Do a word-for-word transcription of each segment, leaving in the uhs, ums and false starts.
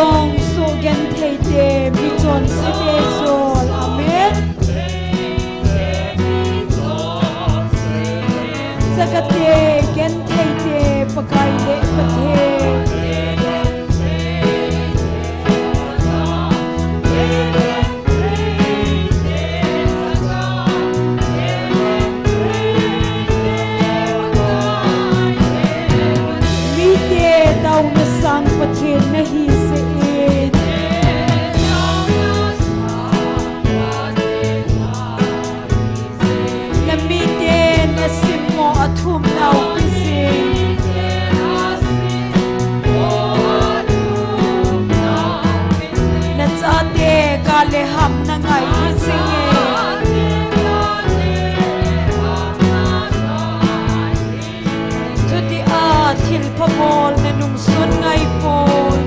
Lungdong soh genthei te, michonse te jol. Amen. Chakate, genthei te, Pakai le Pathen. Mite taona sang Pathen nahi jeh in. Na mite na simmo a thum nau pi jing. Na chate kale ham na ngai hi jing e. Thuti a thilpha bol na nungsun ngai poi.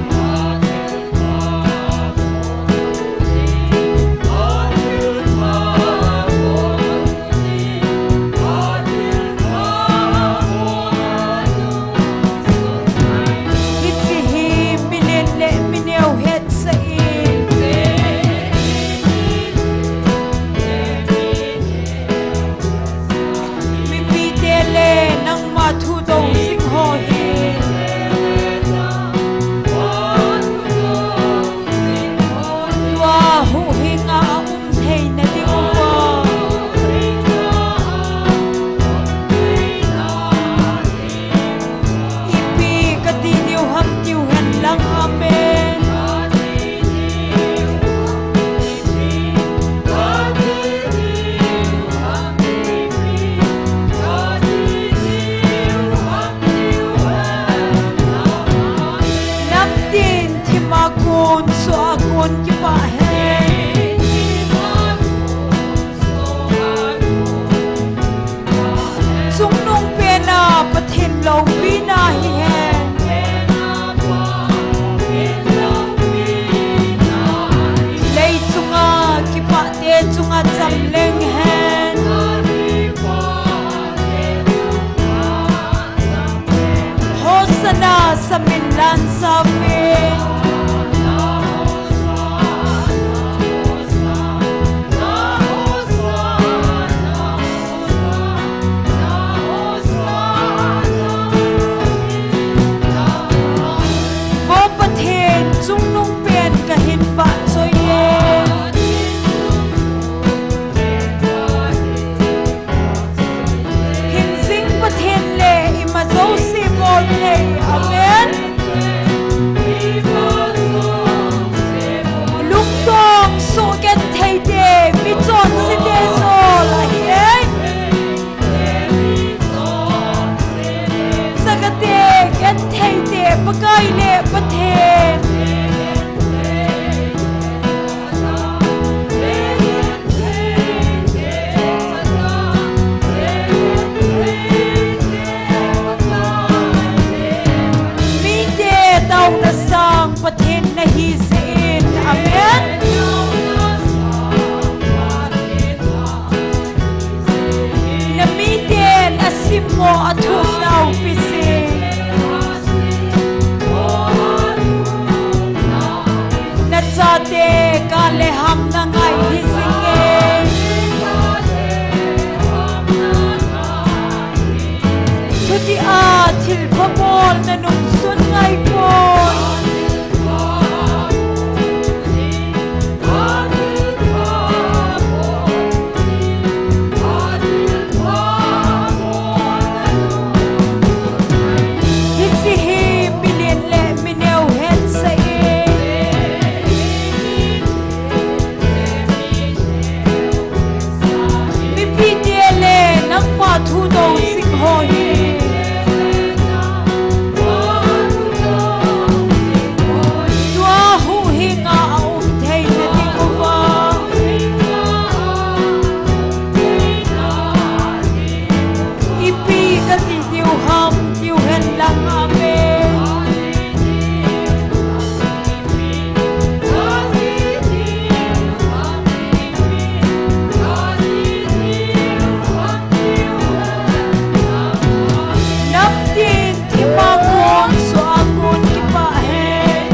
Hiche hi milen le mineo hetsah in. Mipite le nangma thudou jing ho hi. Tua huhhing a um theina diuva. Ipi kati diu ham tiu hen lang, amen. Namtin thima kon, soh a kon kipah hen. Chungnung pen a Pathen loupina hihen. Lei chunga kipahte chunga cham leng hen. Hosanna, samin lan save. Vo Pathen, chungnung pen kahin vahchoi e. Hingjing Pathen le ima jouse bol thei. Amen. Lungdong soh genthei te, michonse te jol ahi e. Chakate, genthei te, Pakai le Pathen. Mite taona sang Pathen nahi jeh in. Amen. Na miten a simmo a thum nau pi jing. Na chate kale ham na ngai hi jing e. Thuti a thilpha bol na nungsun ngai poi. Hiche hi milen le mineo hetsah e. Mipite le nangma thudou jing ho hi. Tua huhhing a aum theina diuva. Ipi kati diu ham tiu hen lang, amen. Namtin thima kon, soh a kon kipah hen.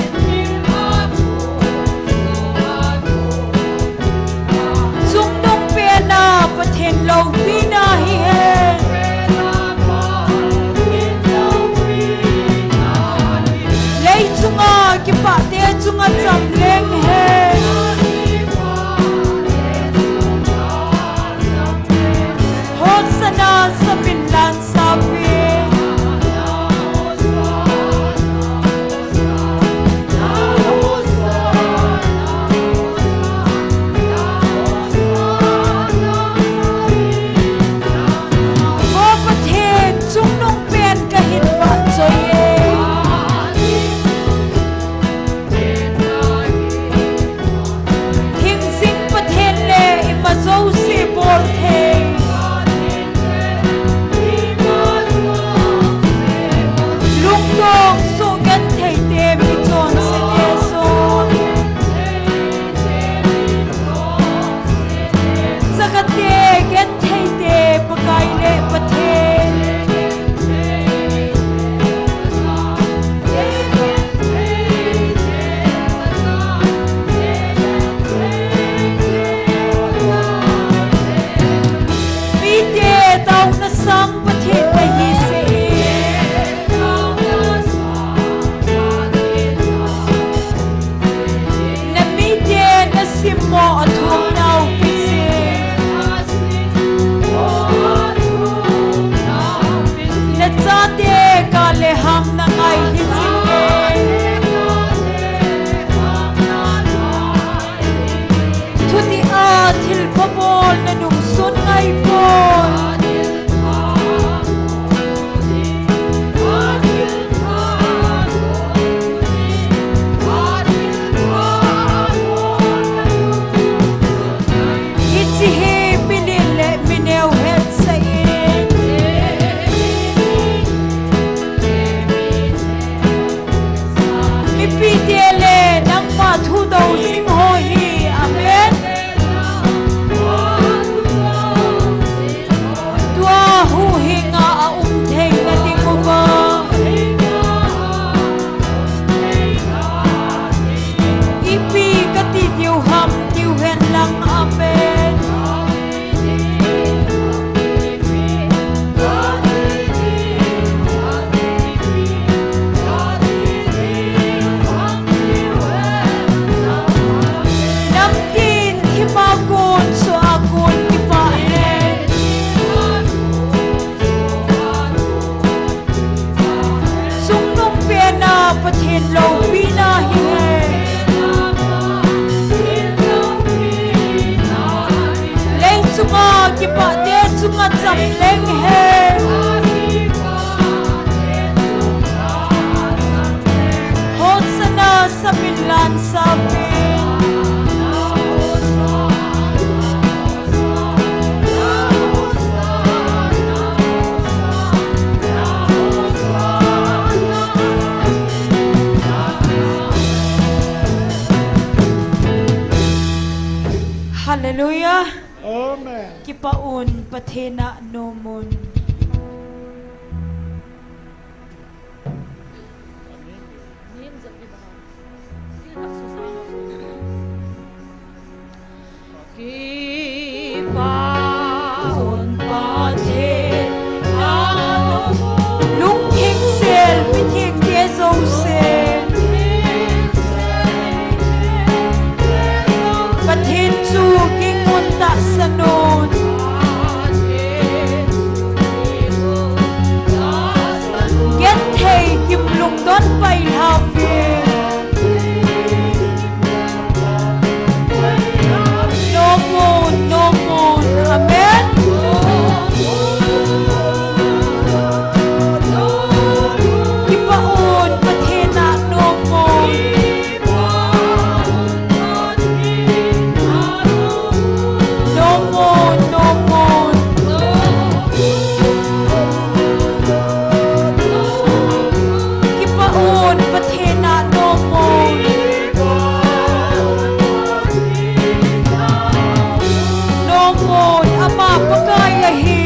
Kipah un, Pathen a nom un. Kipah un, Pathen a nom un. Lungtheng sel mithengte jouse, Pathen chu ging un, tahsan un. Genthei kimlung don pai lhau ve. Nom un, nom un. Amen. Kipah un, Pathen a nom un. Nom un, nom un. Kipah un, Pathen a nom un. Nom un, ama Pakai ahi.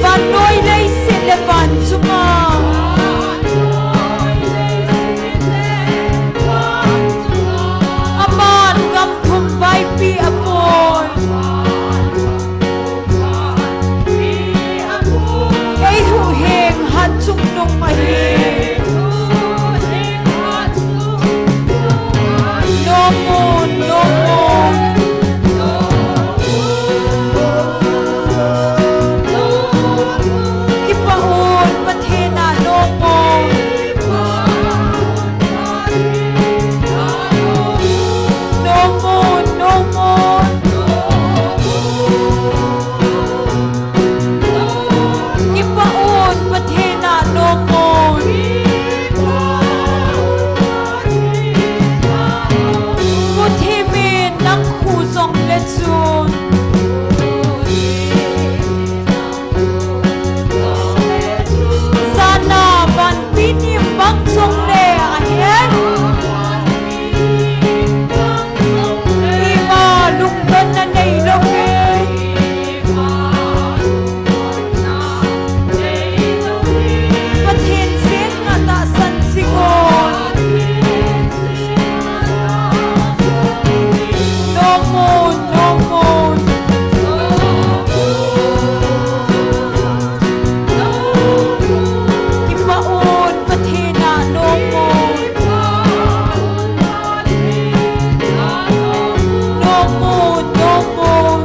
Vannoi leiset le van chunga aman gam thum vaipi apoi. Ei huhhing hat chungnung ahi. Nom un, nom un. Kipah un, Pathen a nom un. Nom un, nom un. Kipah un, Pathen a nom un. Pu Thimin nang khu jong le chun, jana vanpi nim bang jong le ahen. Ima lungdonna neilou ve. Pathen jeng a tahsan jing un. Nom un, nom un. Kipah un, Pathen a nom un. Nom un, nom un.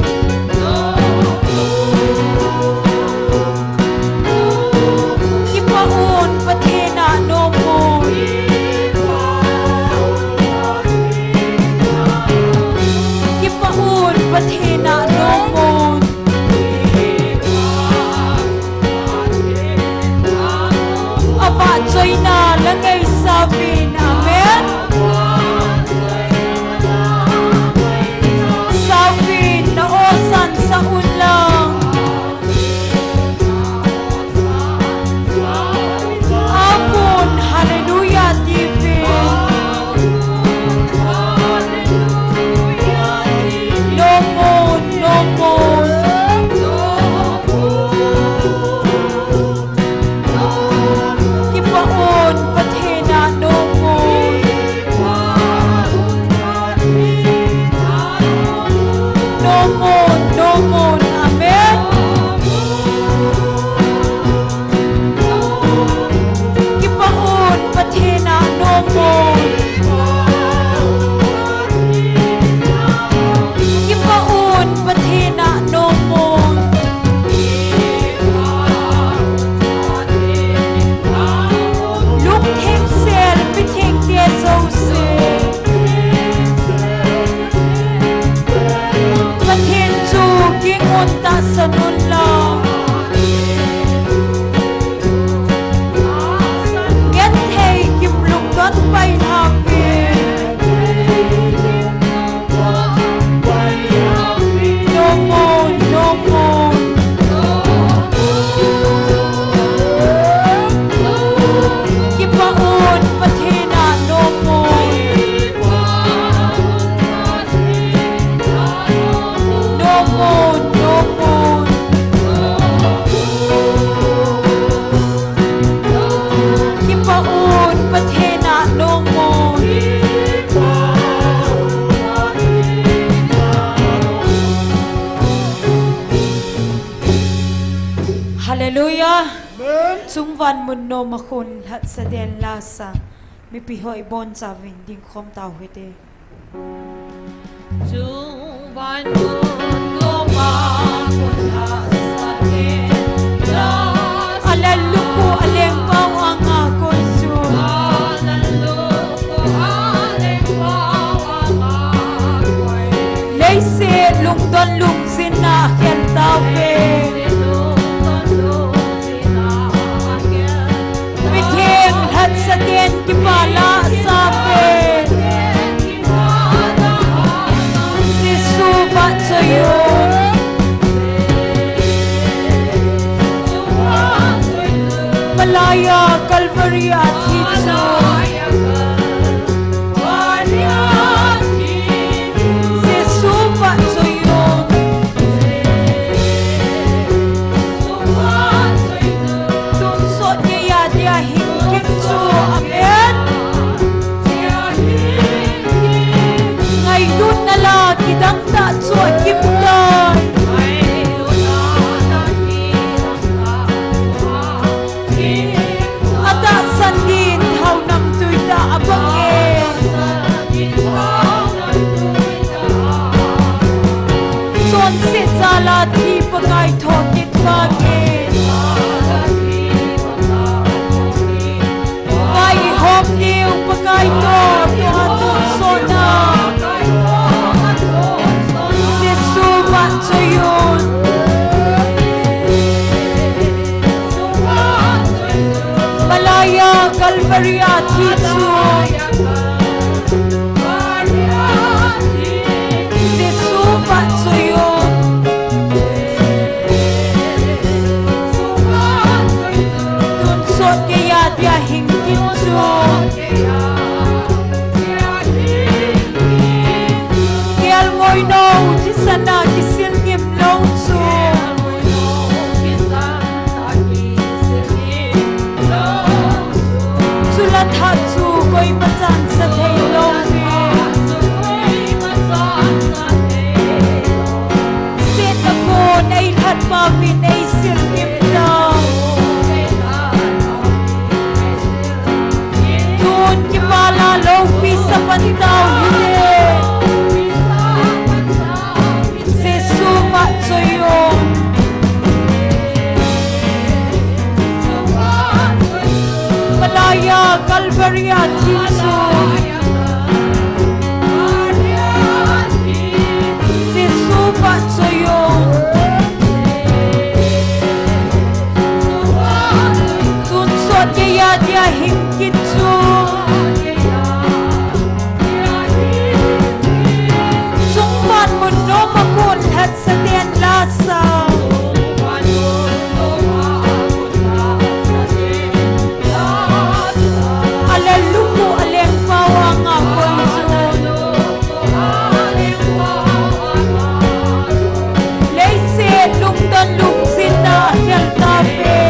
Kipah un, Pathen a nom un. Kipah un, Pathen a nom un. Avahchoina la ngeisah uvin, amen. Sauvin, na aw sansah un lang. Amen, hallelujah, tivin. Nom un, nom un. Kipah un, Pathen a nom un. Nom un, nom un, amen. Kipah un, Pathen a nom un. Kipah un, Pathen a nom un. Lungtheng sel mithengte jouse, Pathen chu ging un, tahsan un lang. Genthei kimlung don pai lhau ve. Nom un, nom un. Kipah un, Pathen a nom un. Nomon, nomon. Kipah un, Pathen a nomon. Hallelujah. Amen. Chungvan mun noma khun lhatsa den lasa. Mipi ho ibonchauvin dingkhom tau hite. Chungvan mun noma khun lhatsa den lasa. Alen lukhu alengpau anga koi chu. Alen lukhu alengpau anga koi. Leiset lungdon lungchinna khel tauve. Mitheng lhatsa ten kipah la save. Jesu vahchoi un. Malaiya Calvary a thi chu. Jesu vahchoi un. Tonsot geiya dia hing kit chu. Amen. Ngailutna la kidang tah chu akim tai. Atahsan din thao namtui tah abang e. Chonset jal a thi Pakai thokit vang e. Vai ihom diu Pakai toh, toh a tonsot na. Jesu vahchoi un. Malaiya Calvary a thi chu. Jesu vahchoi un. Tonsot geiya dia hing kit chu. Kelngoi nou thisan a kisil ngim lou chu. Chule thah chu koima chan sa thei lou ve. Setna kon eilhat pauvin eisil ngim lou. Tun kipah la loupi sa pan tau hite. Jesu vahchoi un. Malaiya Calvary a thi chu. Jesu vahchoi un. Tonsot geiya dia hing kit chu. Chungvan mun noma khun lhatsa den lasa. Alen lukhu alengpau anga koi chu. Leiset lungdon lungchinna khel tauve.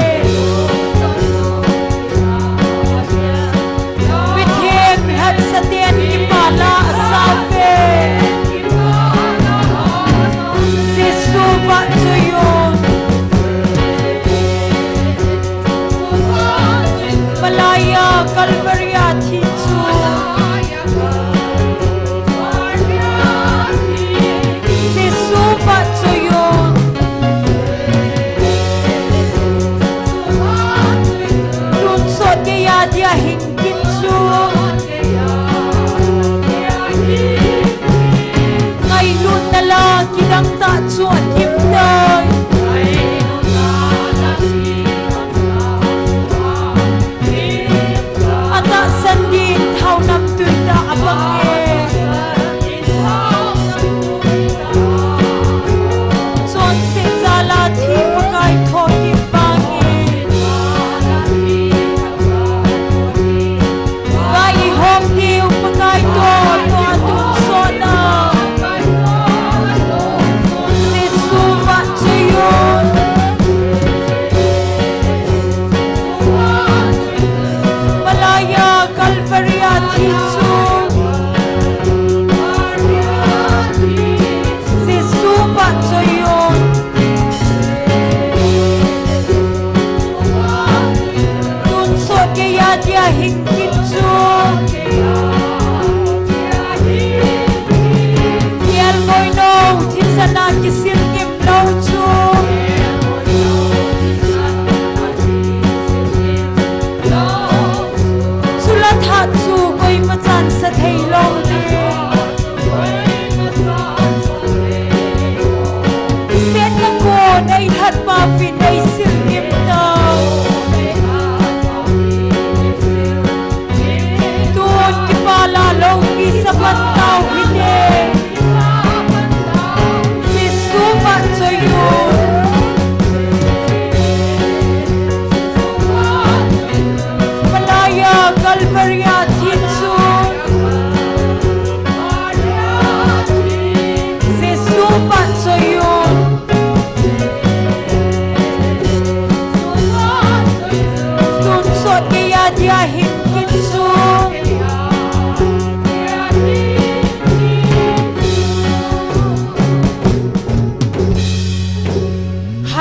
Mitheng lhatsa ten kipah la save. Jesu vahchoi un. Malaiya Calvary a thi chu. Jesu vahchoi un. Tonsot geiya dia hing kit chu. Ngailutna la kidang tah chu akim tai. Atahsan din thao namtui tah abang e. Chonset jal a thi Pakai thokit vang e. Vai ihom diu Pakai toh, toh a tonsot na.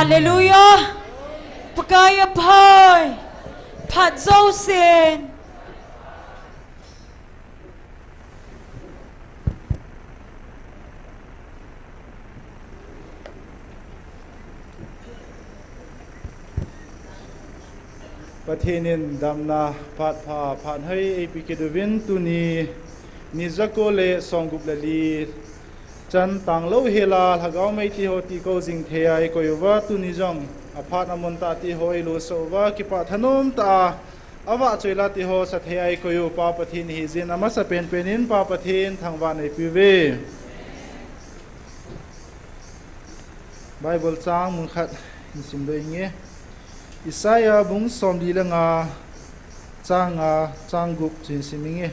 Hallelujah. Pakai aphai. Phat jousen. Pathen in damna phat pha, phat hoi eipe kit uvin tuni, ni jako le somgup le li chan tanglou hela, lhagao mei ti ho ti ko jing thei a eikoi uva, tuni jong aphat amun tah ti ho eilusoh uva, kipah thanom tah a, avahchoi la ti ho sa thei a eikoi u Pa Pathen hijin, amasa penpen in Pa Pathen thangvah neipe uve. Bible chang mun khat hin simdoh inge. Isaiah bung somli le nga, chang nga, chang gup chu hin sim inge.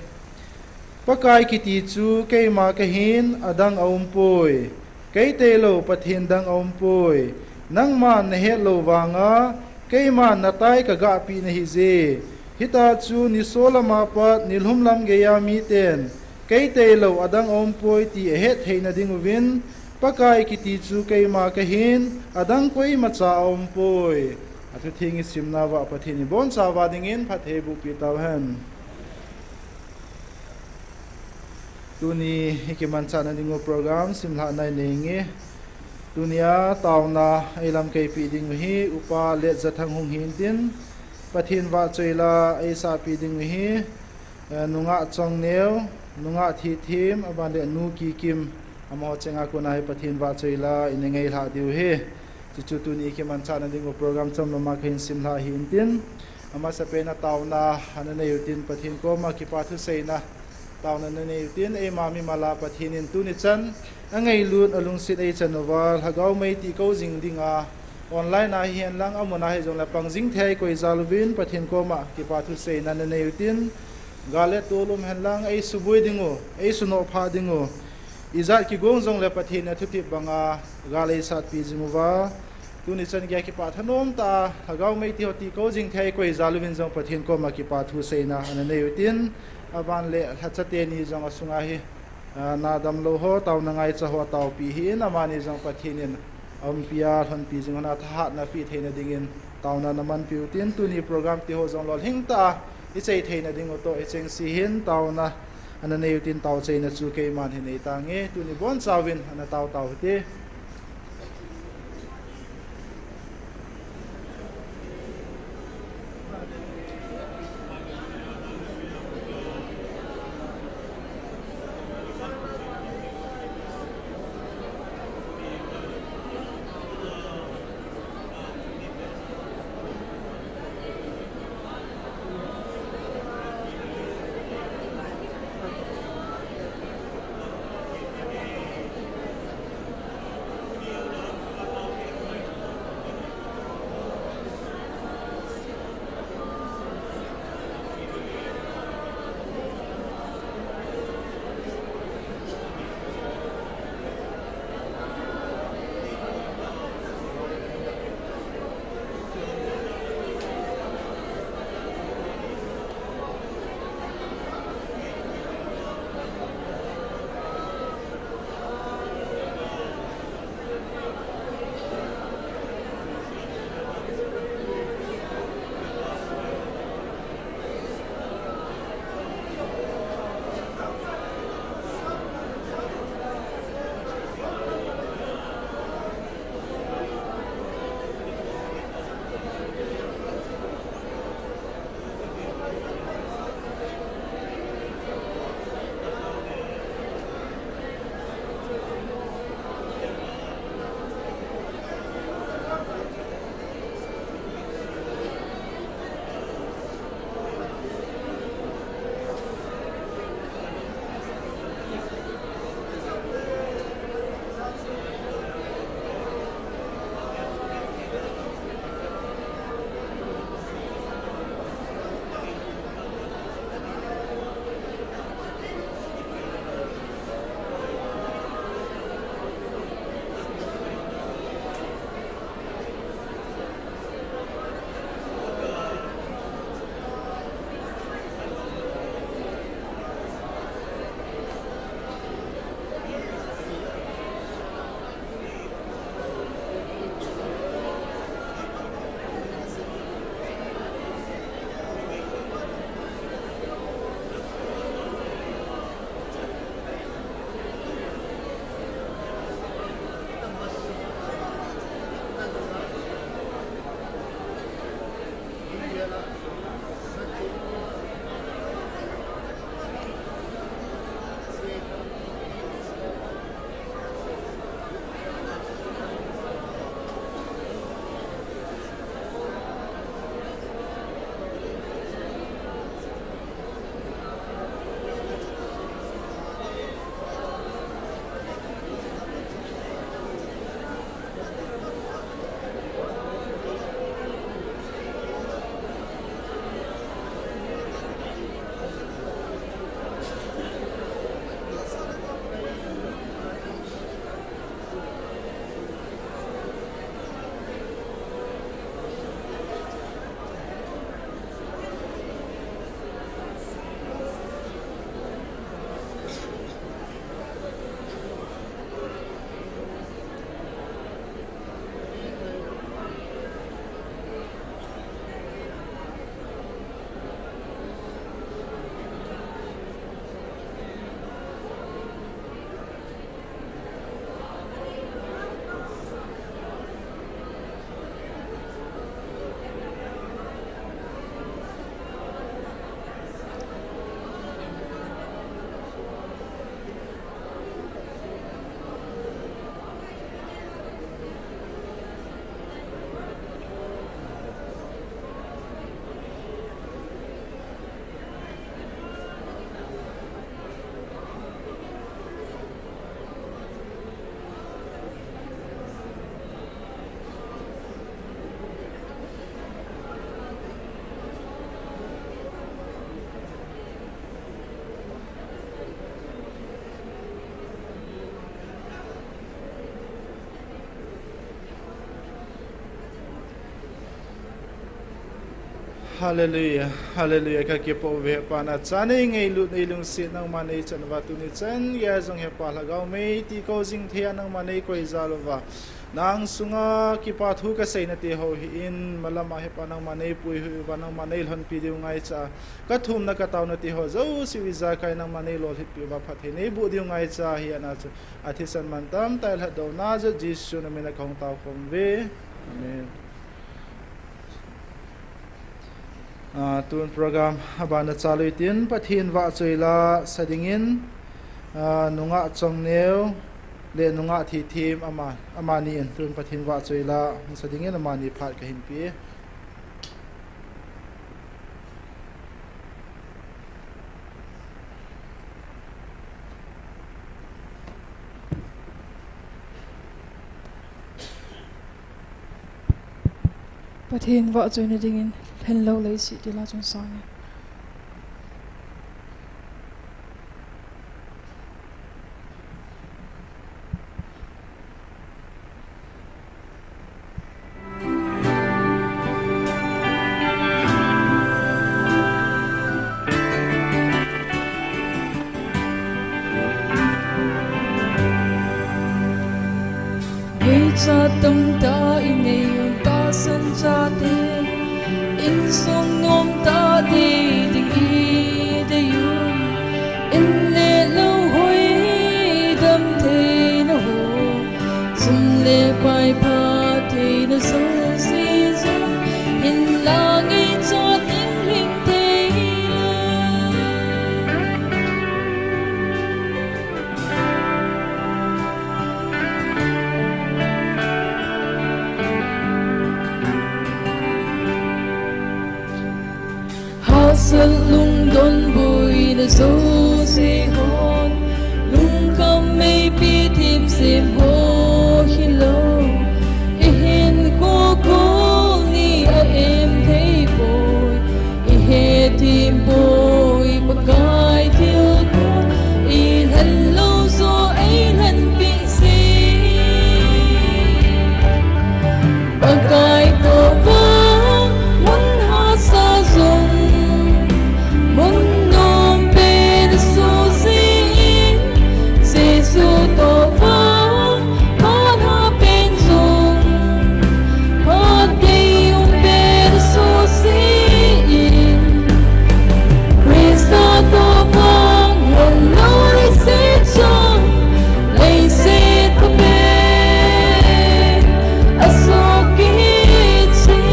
Pakai kiti chu keima kahin, adang aumpoi. Kei tailou Pathen dang aumpoi. Nangman nahet lou vanga, keiman natai kagahpeh nahije. Hita chu nisolam a pat nilhum lam geiya miten, kei tailou adang aumpoi ti ahet theina ding uvin, Pakai kiti chu keima kahin, adang koimacha aumpoi. Athutheng isimna uva Pathen in ibonchauva dingin phatthei bohpeh tauhen. Tuni ikimanchahna dingu program simlhahna inei inge. Tunia taona eilamkaipeh dingu hi Upa Letjathang hung hintin, Pathen vahchoi la eisahpeh dingu hi, eh, Nungah Chongneo, Nungah Thithem, aban le Nu Kikim, amaho chenga kona hi Pathen vahchoi la ina ngailhah diu hi. Chuchu tuni ikimanchahna dingu program chomlama kahin simlhah hintin, amasapen a taona ana nei utin, Pathen koma kipa thuseina taona nanei utin, eima mimal a Pathen in tuni chan angailut alungset eichan uva, lhagao mei ti ko jing dinga, online a hihen lang, amun a hijongle pang jing thei a eikoi jal uvin, Pathen koma kipa thuseina nanei utin, gal le tol um hen lang, eisuboi dingu, eisunoh phah dingu, ijat kigong jongle Pathen in athutep banga gal eisatpeh jing uva, tuni chan geiya kipah thanom tah a, lhagao mei ti ho ti ko jing thei a eikoi jal uvin jong Pathen koma kipa thuseina ana nei utin, aban le lhacha teni jong asunga hi, ah, na damlou ho, taona ngaicha ho ataopi hih in, amani jong Pathen in aumpi a, lhonpi jing hon a thahatna peh theina dingin taona ana manpeh utin, tuni program ti ho jong lolhing tah a ichai theina dingu toh hichengse hin taona ana nei utin, taochaina chu keiman hin nei tange, tuni bonchauvin ana tao tau hite. Hallelujah, hallelujah, ka kipa uve Hepa, nachan nei ngailut nei lungset nangma nei chan uva tuni chan geiya jong Hepa Lhagao mei ti kou jing thei a nangma nei koi jal uva. Nang sunga kipa thu ka seina te ho hi in, malam a Hepa nangma nei puihoi uva, nangma nei lhonpi diu ngaicha, ka thumna ka taona te ho jouse u ijakai nangma nei lolhinpi uva, phatthei nei boh diu ngaicha, hia na chu a thisan mantam tah lhatdohna jeh Jesu na min a ka hung tao khom uve. Amen. Ah, tun program abana chalu hitin, Pathen vahchoi la sa dingin, ah, nungah Chongneo le nungah Thithem ama, amani in tun Pathen vahchoi la sa dingin amani phat ka hin pe. Pathen vahchoina dingin lhenlou leiset tila chun sang e. Ngaicha tamtah inei un tahsan chate, insung nomtah dei ding idei un, in le lou hoi dam theina ho, sum le pai pha theina jouse jong, hinla ngaicha ding hing thei. Hahsat lungdon boina jouse hon, lungkham meipi themsem ho hilou, ihinkho kol ni a em thei poi, ihethem poi, Pakai thilpha, ilhen lou joh eilhenpi se. Pakai toh vang mun hahsa jong, mun nom pen soh jin, Jesu toh vang phat ha pen jong, phat dei um pen soh jin, Christa toh vang lhenlou leiset jong, leiset pha pen asuh kit jin.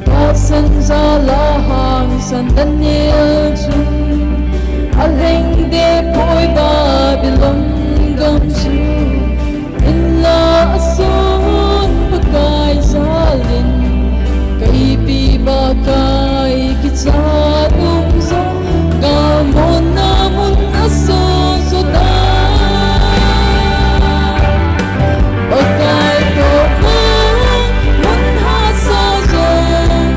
Tahsan jal a hangsan Daniel chun, alheng deh poi Babylon gam chu, hinla ason Pakai jal in, ka ipi ba kai kichat um jong, gamonna mun asoh jo tai. Pakai toh vang mun hahsa jong,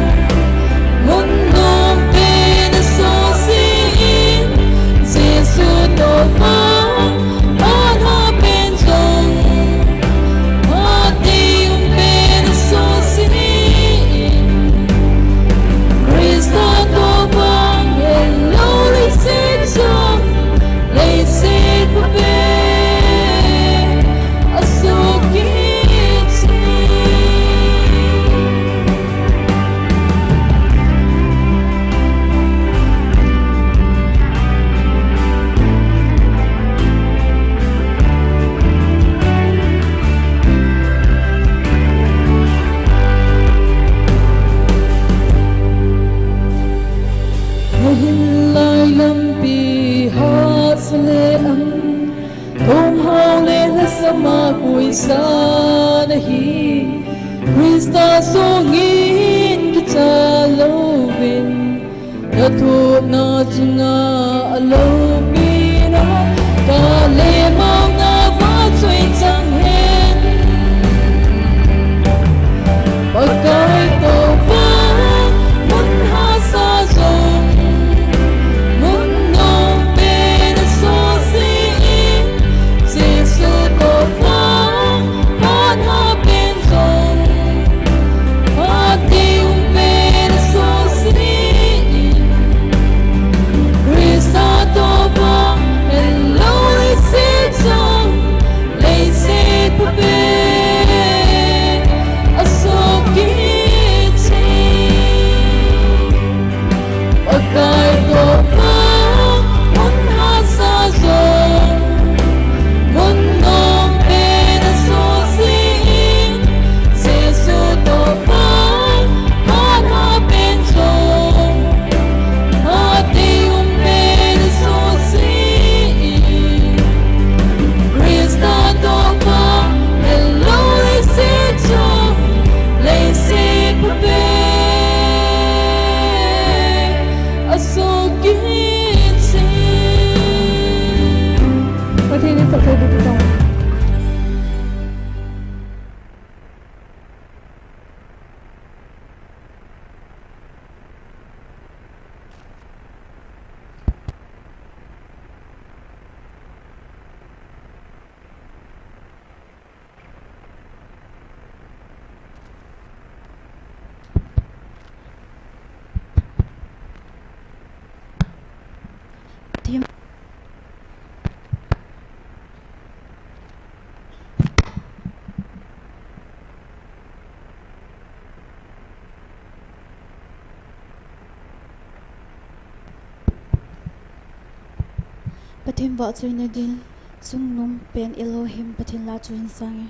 mun nom pen soh jin, Jesu toh vang phat ha pen jong, phat dei um pen soh jin, Christa toh vang lhenlou leiset jong, leiset pha pen asuh kit jin. Nahin lai lampi hahsa le ang, thomhao le lhasam a koisa nahi, Christa songin kicha louvin, nathohna chunga aloupina, ka le mauna vahchoi chang hen. Pakai toh vang mun hahsa jong, Pathen vahchoina ding, Chungnung pen Elohim Pathen la chu hin sange.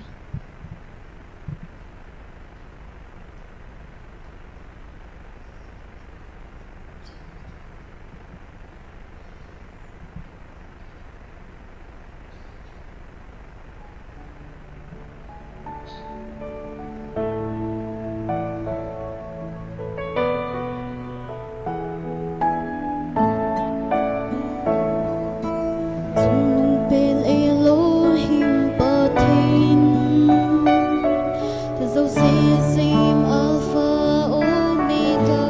Chungnung pen Elohim Pathen, thil jouse sem Alpha Omega,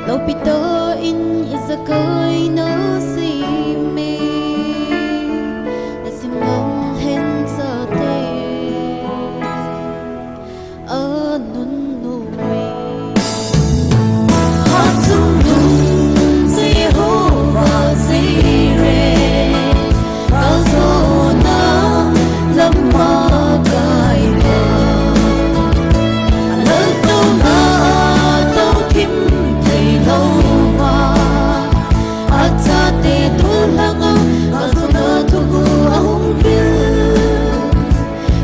loupi tah in ijakai nasem e, nasim ngang hen chate anunnom e. Hatchungnung Jehovah Jireh, kalsonna lama kaipa, alaltouna a touthim thei louva, achate toh lhanga kalsonna thuguh ahung vil,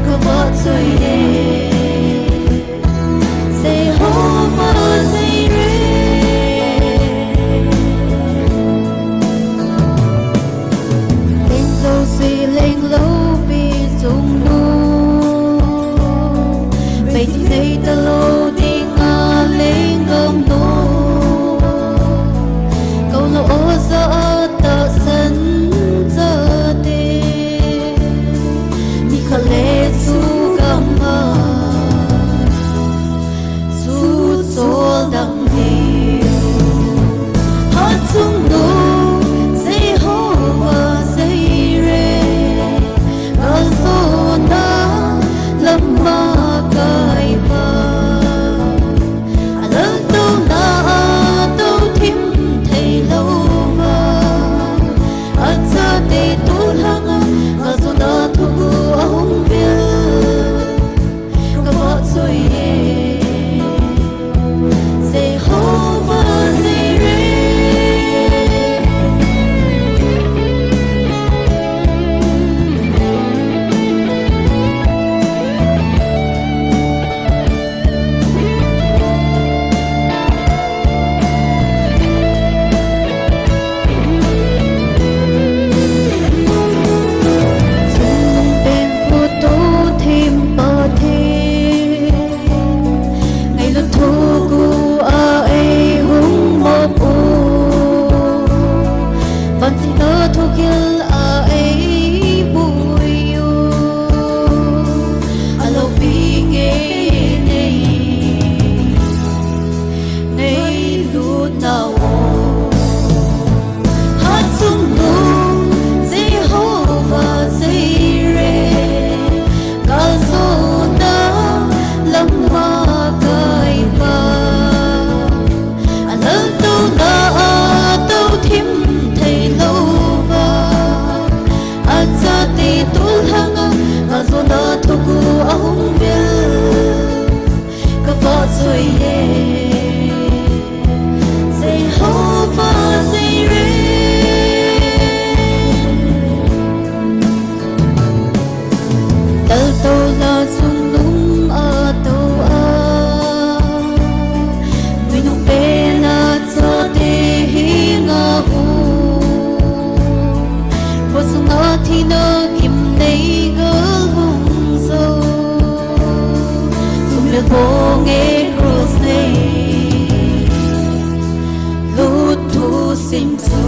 kavahchoi e, Jehovah Jireh. Leng jouse leng loupi Chungnung, vei thil nei talou dinga leng gamnom, kou lou o ja a tahsan chate, nikhat le chu gam a chu choldam diu. Hatchungnung Jehovah Jireh, kalsonna lama kaipa, alaltouna a touthim thei louva, achate toh lhanga kalsonna thuguh ahung vil, kavahchoi e, Jehovah Jireh. Chungnung pen phuto them Pathen, ngailut thuguh a eihung mop u, vantil a thugil a eibui u, aloupi ngei nei, ngailut nau o. Hatchungnung Jehovah Jireh, kalsonna lama kaipa, alaltouna a touthim thei louva, achate toh lhanga kalsonna thuguh ahung vil, kavahchoi e, Jehovah Jireh. Laltouna chungnung a tou a, nuinung pen a chate henga um, kho sunga thina gimnei gal hung jou, sumil bong e cross nei, lut thusim chu.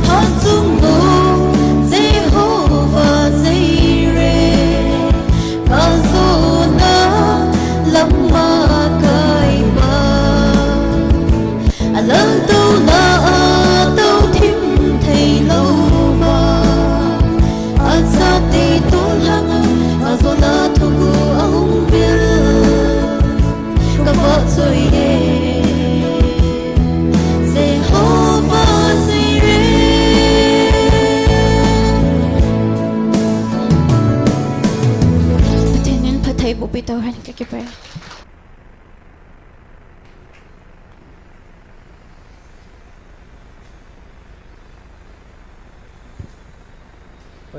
Hatchungnung Jehovah Jireh, kalsonna lama kaipa, alaltouna a touthim thei louva, achate toh lhanga kalsonna thuguh ahung vil, kavahchoi e, Jehovah Jireh. Pathen in phattheiboh pi tauhen, kakipah e.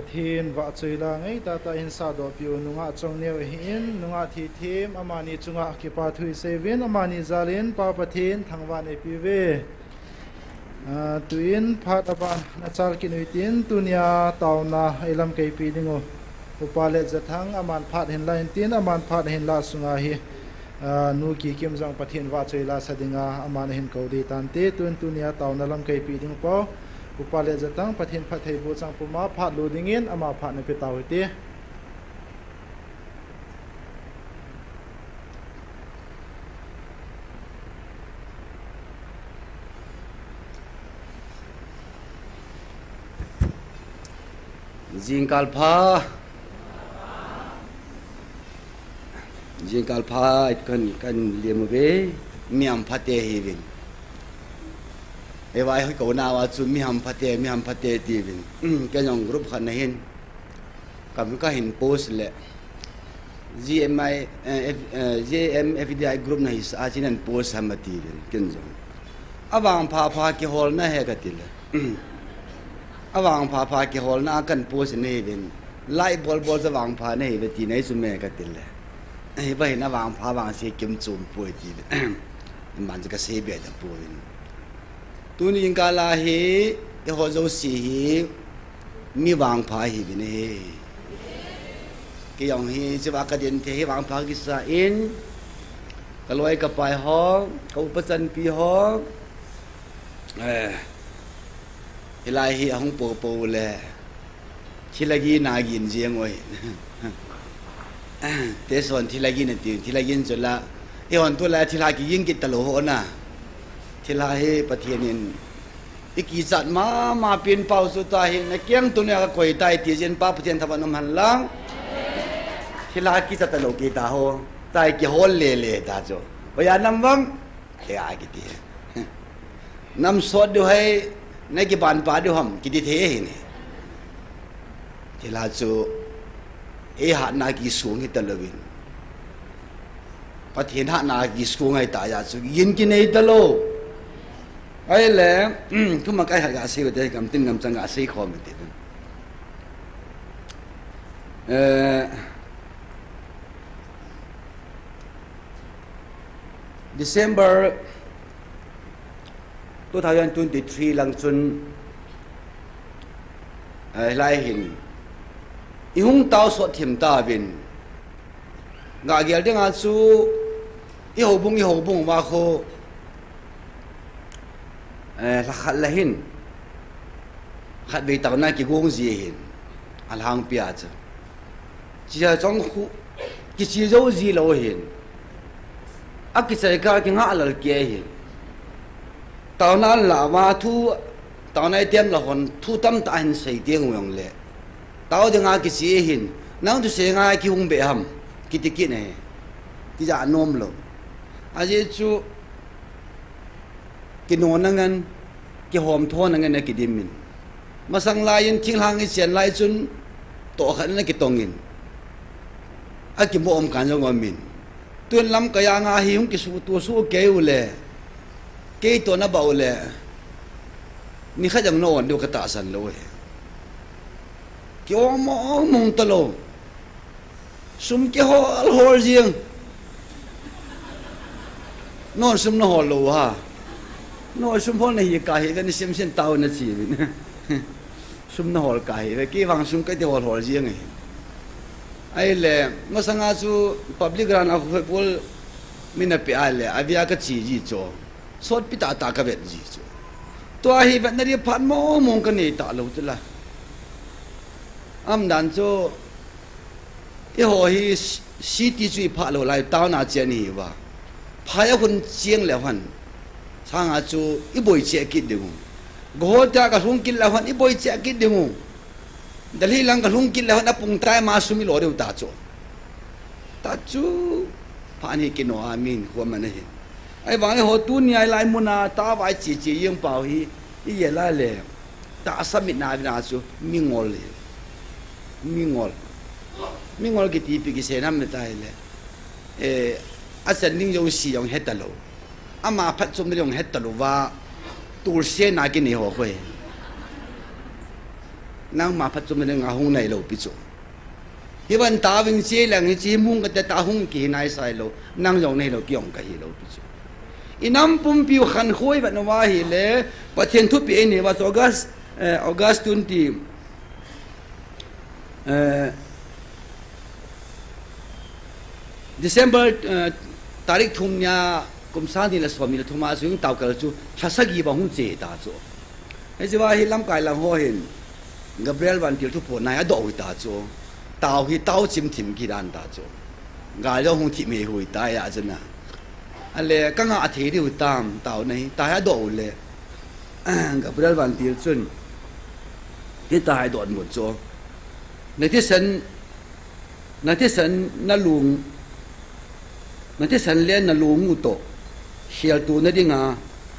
Pathen vahchoi la ngeitah tah in sahdoh piu nungah Chongneo ahin, nungah thithem amani chunga kipa thu isei uvin, amani jal in Pa Pathen thangvah in eipeh uve. Ah, tuin phat aban nachal kit u hitin, tunia taona eilamkai peh ding u Upa Letjathang, aman phat ahin la intin, aman phat ahin lah sunga hi, ah, Nu Kikim jong Pathen vahchoi la sa dinga aman ahin kou ding tante, tuin tunia taona lamkai peh ding u pa Upa Letjathang, Pathen phattheiboh chang puma phat lo dingin ama phat nape tau hite. Jingkah pha. Jingkah pha, kan, kan lem uve, mi hamphate hiuvin. Eiho hi kouna uva chu mi hamphate, mi hamphate tiuvin. Kei jong group khat nahin. Kam kahin post le. G M I, eh, F, eh, G M F D I group nahi sa, achi nan post ham atiuvin, kei jong. Avangpha pha kiholna ahi kati le. Avangpha pha kiholna a kan post nahiuvin. Like bol bol chu avangpha nahiuve ti nahi chu me kati le. Hiva hin avangpha vangse kimchom poi ti. Iman chu kasei be tapoi. Tuni jingkah a hi, eiho jouse hi, mi vangpha hiuvin ahi. Kei jong hi, hichea kadin thei hi vangpha kisa in, kaloi kapai ho, ka upa chanpi ho, eh, hilai hi ahung poupou le, thilha gin a gin jeng uve. Te son thilha gin ati, thilha gin chu la, eihon tulai thilha kigin kit talou ho na. Thilha hi Pathen in ikichat mama pen pau chu tahin, nakeng tuni a kakoi tai ti jin Pa Pathen thangvah in um hen lang. Thilha kichat talou kit taho, tai kihol lele ta chu. Hoiya nam vang, kei a kiti. Nam sot diu ham, nakiban pa diu ham, kiti thei ahi ne. Thilha chu, eihatna kisong hita louvin. Pathen hatna kisong ahitah jeh chu, gin kinei talou. Ahile, thuma kai khat gasei u hite, kam tin kam chang gasei khom u hite. Eh, December two thousand twenty-three lang chun, eh, hilai hin, ihung tao sot thim tauvin. Gagel dinga chu, i houbung, i houbung uva khu, eh, lhakhat le hin, khatvei taona kigong ji ahin, alhangpi a chu. Chia chong khu, kiche jou ji lou ahin. Akichai kah a kingah lal kei ahin. Taona la uva thu, taona item la hon, thu tamtah ahin sei teng u jongle. Tao dinga kiche ahin, nang thusei nga kihung be ham, kiti kit ahi. Tija nom lou. Ajeh chu, kinona ngen, kihomthona ngen akidim in. Masang lai in thinglhang ichen lai chun, tohkhat in akitong in. Akimo um kan jong um in. Tun lamkai a nga hi hung kisuhto suh kei u le. Kei toh nabah u le. Nikhat jong na-on diu katahsan lou e. Ki-om mong mong talou. Sum kihol hol jeng. Non sum nahol lou ha. Non sum hol nahi kahi ve, ni sim sim tao nachi ve. Sum nahol kahi ve, kei vang sum kati hol hol jeng e. Ahile, masanga chu public grant a khoi pol min ape ahile, avia kachi ji chu. Sotpi tah tah kavet ji chu. Tua hi vetna di phat mong mong kanei talou chu la. Aumdan chu, eiho hi city chu iphah lou lai, town a che ahi uva. Phai a khun cheng leu hen. Sanga chu iboi cheh kit ding u. Guwahati a kalhung kit leu hen iboi cheh kit ding u. Delhi lang kalhung kit leu hen apung tai ma sum ilo diu ta chu. Ta chu, phat hi kino a min khom ana hin. Ahivang eiho tunia hilai muna tao vai chi chi jeng pau hi, igel a le. Tahsa mitna vin a chu mingol hi. Mingol. Mingol kiti ipi kisei ham iti le. Eh, achan ding jouse jong hetalou. Ama phatchomna jong hetalou va. Tulse na kinei ho khu hi. Nangma phatchomna dinga hung nahi lou pi chu. Hi van ta ving chi lang hi chi mung ka te ta hung ki hi nai sai lou. Nang jong nahi lou, kei jong kahi lou pi chu. I nam pumpi u khan khoi vat na va hi le, Pathen thupeh i nei va chu August, eh, August twenty, eh, December, eh, tarik thum nia, kum sang ni le som ni le thum a chu hung tao kal chu, thla sagi bang hung che ta chu. Hei chu va hi lamkai lang ho hin, Gabriel vantil thuphon nai a doh hui ta chu. Tao hi tao chim thim ki dan ta chu. Gal jong hung thim hei hui ta ya chu na. Ale ka ngah thei diu tam tao na hi, ta hi a doh u le. Gabriel vantil chun, hi ta hi dot mut chu. Na thisan, na thisan na lung, na thisan le na lung u toh, khelto na dinga,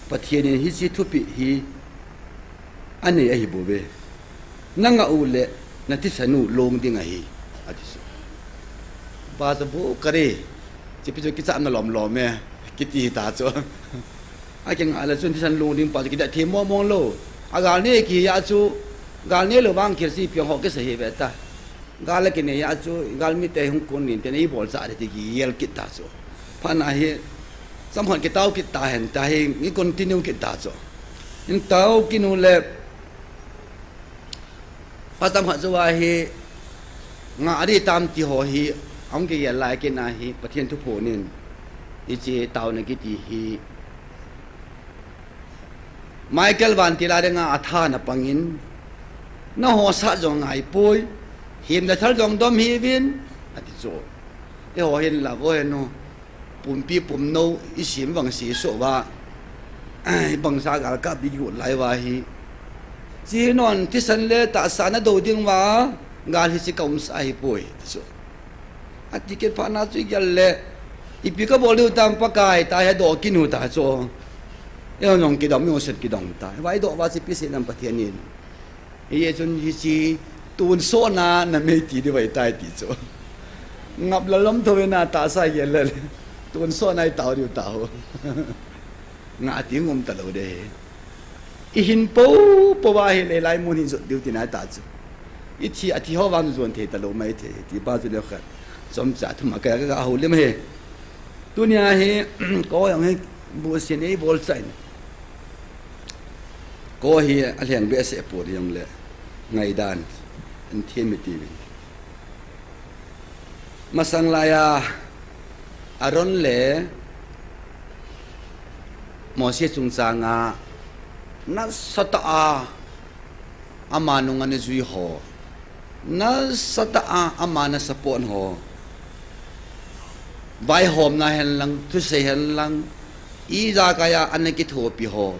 Pathen in hichi thupeh hi, a nei ahi bou ve. Na ngah u le, na thisan u long ding ahi, a ti chu. Ba chu bu ka re, chi pi chu kicham na lom lom e, kiti ta chu. A kingah le chun thisan long ding pa chu kidah thei mong mong lou. A gal ne ki ya chu, gal ne lou vang kher si piang ho kisa hi ve ta. Gal a kinei a chu, gal mite hung kun nin te nei bol cha de ti ki yel kit ta chu. Phat na hi, sam hon ki tao kit ta hen ta hi, ngi continue kit ta chu. In tao kinu le, pa sam hon chu va hi, ngah a di tam ti ho hi, hung ki yel lai kit na hi, Pathen thuphon in, i chi tao na kiti hi, Michael vantil a dinga a tha na pangin, na ho sa jong ngai poi, him le thal jong dom hi vin, a ti chu. I ho hin la vo hen u, pumpi pum no, i sim vang si so va, i bang sa gal ka bi gu lai va hi. Chi non thisan le ta sa na do ding va, gal hi si ka um sa hi poi, ti chu. A ti kit phat na chu i gel le, ipi ka bol diu tam Pakai, ta hi a doh kinu ta chu. I hon jong kidong, mi hon set kidong ta. Vai doh va chi pi se lam Pathen in. Hi e chun hi chi tun so na na mei ti di vai tai ti chu. Ngap la lom tho ve na ta sa gel le. Tun so na i tao diu ta ho. Ngah ti ngum ta lou de hi. I hin po po va hi le lai mun hin jot diu ti nai ta chu. I thi a thi ho vang jon thei ta lou mai thei ti pa chu le khat. Chomcha thum a ka ka ho lim he. Tunia hi ko jong hi bu sin ei bol chain. Ko hi a lheng be se po jong le. Ngaidan an thiem mi ti vin. Masang laiya Aaron le Mose chungchanga nasatah a ama nung ana jui ho, nasatah a ama na support ho, vaihomna hen lang, thusei hen lang, ijakai a ana kithopi ho,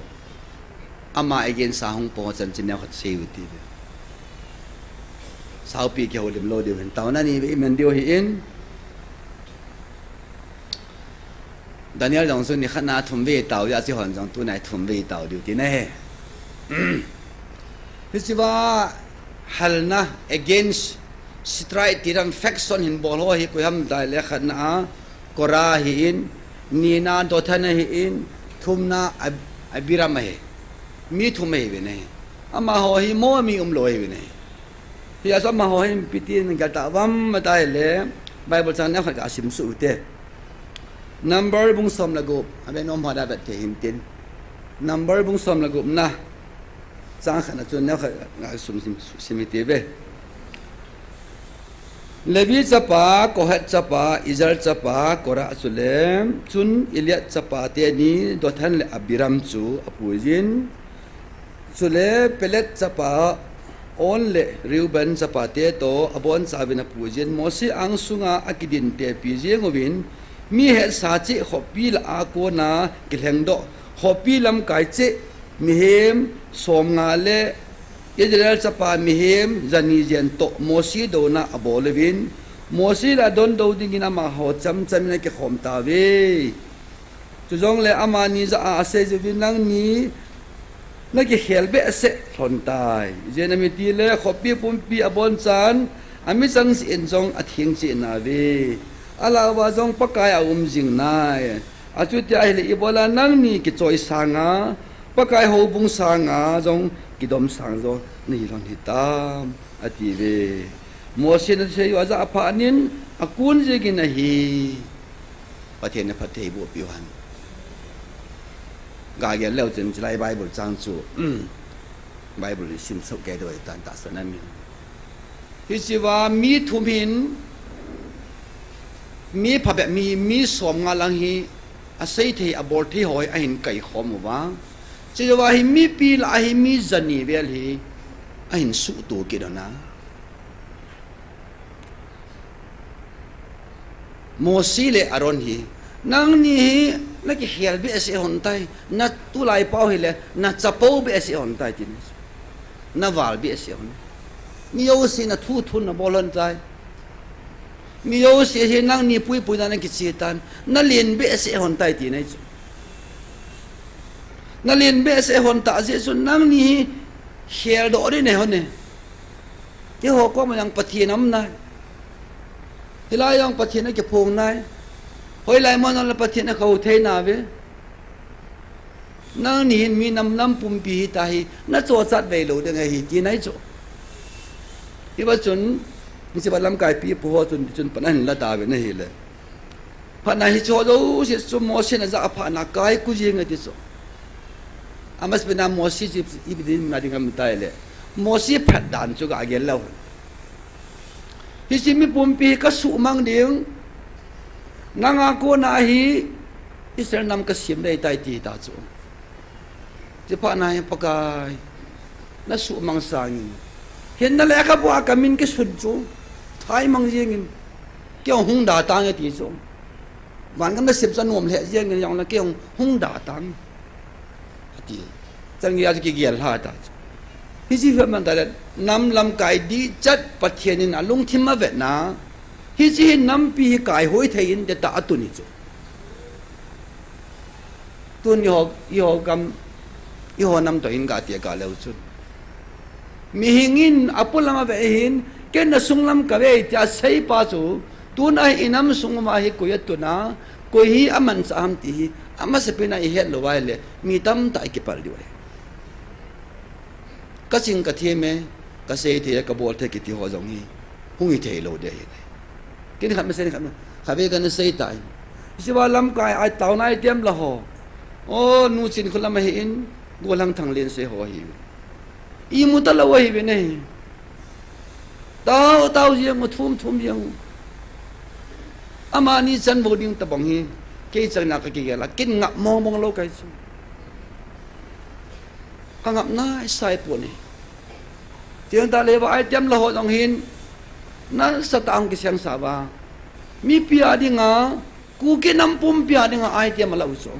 ama against a hung po chanchin neo khat sei u ti ve. Saupi kihoulim lou diu hin taona ni ve i men diu hi in. Daniel jong chu ni khat na thum ve tao, ya chi hon jong tunai thum ve tao diu ti na he. Hichi va halna against strike ti ram faction hin bol ho hi koi ham dai le khat na a Korah hi in, ni na Dathan hi in, thum na Ab-, Abiram hi. Mi thum hi ve ne. Ama ho hi mo mi um lou hi ve ne. Hi a chu ama ho hin piti in gal ta vam ma ta hi le, Bible chang neo khat ka sim su te. Number bung som le gup, a ve nom ha da vet te hin tin. Number bung som le gup na, chang khat na chu neo khat ka sum sim, sim te ve. Levi chapa, Kohat chapa, Izhar chapa, Korah chule, chun Eliad chapa te ni, Dathan le Abiram chu apuijin, chule Pelet chapa On le Reuben chapate toh abonchauvin apuijin, Mose angsunga akidin tepi jeng uvin, mi hetsa cheh khopi lah a kona kilhengdoh, khopi lamkai cheh mihem somnga le Israel chapa mihem jani jen toh Mose douna abol uvin, Mose lah a dondoh dingin amaho chamchamin akikhom tauve. Chujongle amani jah a asei jiuvin, nangni nakikhel behseh lhon tai. Ijeh inem itile khopi pumpi abonchan, ami chang cheh in jong atheng cheh nauve. Alah uva jong Pakai aum jing nai. Achuti ahile ibola nangni kichoi sanga, Pakai houbung sanga jong kidom sang jo nahi lhon hitam, ati ve. Mosi in asei u ajah phat in, akun jingin ahi. Pathen in phatthei bohpiu hen. Ga gel leu chun chulai Bible chang chu, Bible sim soh kei diu ahitan tahsan amin. Hichea mi thum hin, mi phabep mi, mi somnga lang hi, asei thei, abol thei ho hi ahin kaikhom uva. Chujouva hi mipi lah a hi mi jani vel hi ahin suhto kit un a. Mosi le Aaron hi, nangni hi nakikhel behseh lhon tai, na tulai pau hile, nachapou behseh lhon tai, tina chu. Naval behseh lhon. Mi jouse nathu thun nabol lhon tai. Mi jouse hi nangni puipuina nakiche tan, nalen behseh lhon tai, tina chu. Nalen behseh lhon tah jeh chun nangni hi kheldoh ding nahi lhon e. Keiho koma jong Pathen aum nai. Hilai jong Pathen akiphong nai. Hoilai mun jong le Pathen akhou thei nauve. Nangni hin mi nam, nam pumpi hita hi, nachochat veilou ding ahi, tina chu. Hiva chun, hichea lamkai pipu ho chun, chun pan ahin la tauvin ahile. Phatna hiche ho jouse chu Mosi in ajah phatna kaiku jing ati chu. Amasapena Mosi chu ipi dinmun a ding ham itile, Mosi phat dan chu ga gel leu hen. Hiche mi pumpi hi kasuhmang ding, nanga kona hi Israel nam kasem ding ahitai, ati ta chu. Chuphat na hi Pakai, nasuhmang sangin, hinna lekhabua kamin kisun chu thaimang jengin, kei hung da tange ti chu. Van gam nasem chu anom lheh jengin, jongle kei hung da tange, ati. Chan geiya chu kigel lha ta chu. Hiche hi man tale, nam lamkai dihchet Pathen in alungthim avetna, hiche hi nampi hi kaihoi thei in deta atun hi chu. Tun eiho, eiho gam, eiho nam toh hin gati kah leu chun, mihing in apolam ave hin, ken nasunglam kave tia aseipa chu, tuna hi inam sung uva hi koi atun a, koi hi amanchah ham ti hi, amasapena ihet lou uva ahile, mi tamtah ikipal diu ahi. Kaching kathem e, kasei thei e, kabol thei kiti ho jong hi, hung hithei lou ding ahi. Ken khat masei khat, khatvei kana sei tai. Hichea lamkai a taona item la ho, o, nu Chinkholam ahin, golhang Thanglensei ho ahiuvin. Imu talou ahiuvin ahi. Tao, tao jeng u, thum, thum jeng u. Amani chanvo ding tobang hi, kei changna kakigel a, ken ngap mong mong lou kahi chu. Kangap naisai pon e. Chuteng tahle va item la ho jong hin, nasatah a hung kisengsa uva, mipi a dinga, Kuki nam pumpi a dinga item ala u chu,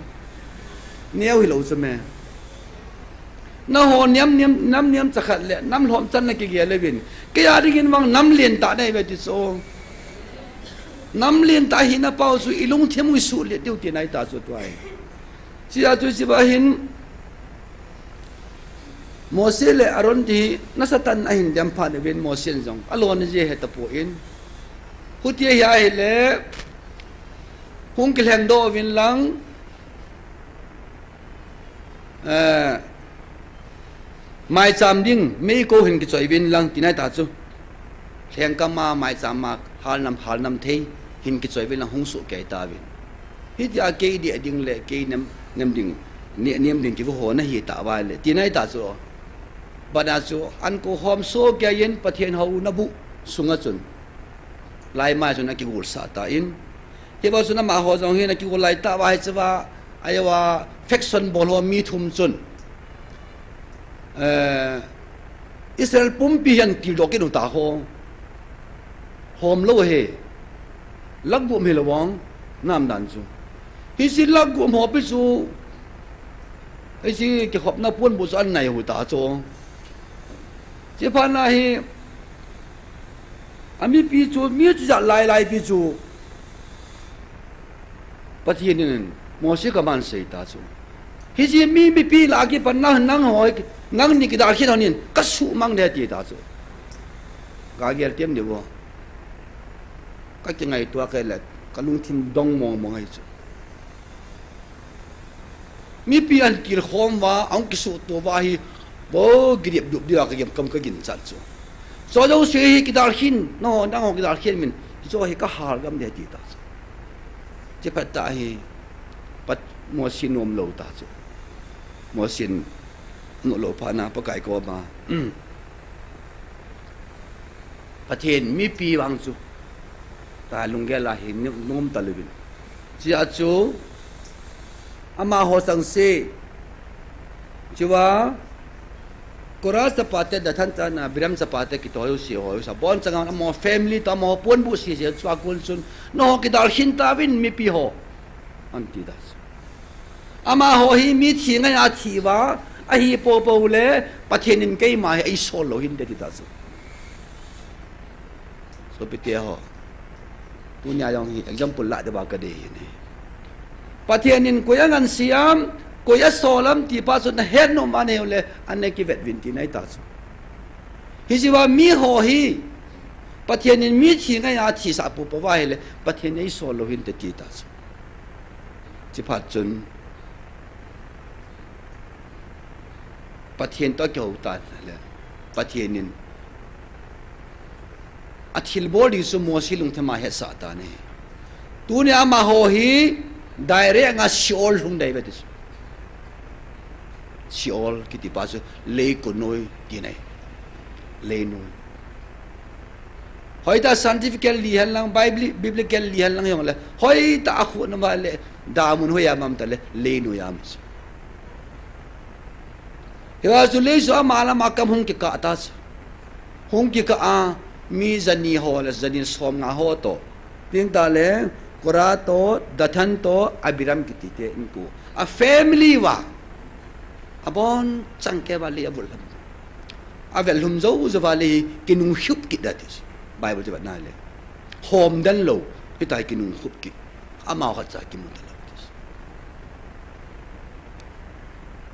neo hilou chu me. Nangho niam, niam, nam niam chakhat le nam lhomchan nakigel uvin, kei a dingin vang nam lentah nahiuve ti chu. Nam lentah hina pau chu ilungthim u isuhlet diu tina ahita chu tua hi. Chea chu hichea hin, Mosi le Aaron ti hi nasatah in ahin dem phat uvin, Mosi in jong alona jeh ahe tapon, hutia hi ahile, hung kilhengdoh uvin lang, eh, maicham ding meikong hin kichoi uvin lang tina ahita chu. Lhengkam a, maicham a, halnam, halnam thei hin kichoi uvin lang hung sohkei tauvin. Hitia kei deh ding le kei nem, nem ding, ne-, nem ding kigo ho nahi tauva ahile, tina ahita chu. Bana chu, anko khom sohkei in Pathen houna buh sunga chun, laimai chun akigolsah tan. Hiva chun amaho jong hin akigol lai tauva hichea, ajouva faction bol ho mi thum chun, eh, Israel pumpi hi ahin tildoh kit u ta ho. Khom lou ahi. Lakh gup hilou vang, nam dan chu. Hiche lakh gup ho pi chu, hiche kikhopna ponbuh chu anai u ta chu. Chuphat na hi, amipi chu, mi chujat lai lai pi chu, Pathen in Mosi kaman sei ta chu. Hiche mi, mipi lah a kipat nang, nangho, nangni kidalkhin hon in, kasuhmang ding ati ta chu. Kagel tem diu vo. Kakingaito kei le, kalungthim dong mong mong ahi chu. Mipi ahin kilkhom uva, ahung kisuhto uva hi, Bo gidip dup dia ka gem kam ka ginchat chu. Cho jouse hi kidalhin, nangho, nangho kidalhin min, hicho hi ka hal gam ding ahi ti ta chu. Chuphat tah hi, Pat-, Mosi nom lou ta chu. Mosi nom lou phat na Pakai koma, Pathen mipi vang chu, ta lunggel a hi nom, nom talouvin. Chua chu, amaho chengse, chua, Korah chapate, Dathan chate, Abiram chapate kiti ho jouse ho, sa bon chang a amaho family toh amaho ponbuh sese, chua kon chun, nangho kidalhin tauvin mipi ho, ati ta chu. Amaho hi mithi ngai a thi uva, ahi poupou le, Pathen in keima hi eisol lou hinte ati ta chu. Sopite ho, tunia jong hi example lah diuva ka dei ahi. Pathen in koi angansei am, koi asol am ti pa chu nahet nom uva nahiu le, ana kivet uvin tina ahi ta chu. Hiche uva miho hi, Pathen in mithi ngai a thisah poupou uva ahile, Pathen in eisol lou hinte ati ta chu. Chuphat chun, Pathen toh akihou tan le, Pathen in athilbol ding chu Mosi lungthim a hetsah tan ahi. Tunia amaho hi direct a Sheol lhung ding ahi ve ti chu. Sheol kiti pa chu lei konoi tina ahi. Leinoi. Hoitah scientifically hen lang, bibli-, biblically hen lang jongle, hoitah a khu na uva le, damun hoiya um am tile, leinoi a um chu. Hiva chu leiset a ama le ama kam hung kikah ta chu. Hung kikah a, mi jani ho le jani somnga ho toh. Tin tah le, Korah toh, Dathan toh, Abiram kiti te in ku. A family uva. Abonchan kei uva lei avulham. Avel lhum jou jou uva lei kinung khup kit ding ati. Bible chu vet na le. Hom den lou, hitia kinung khup kit. Amaho khatcha kimu talou ati.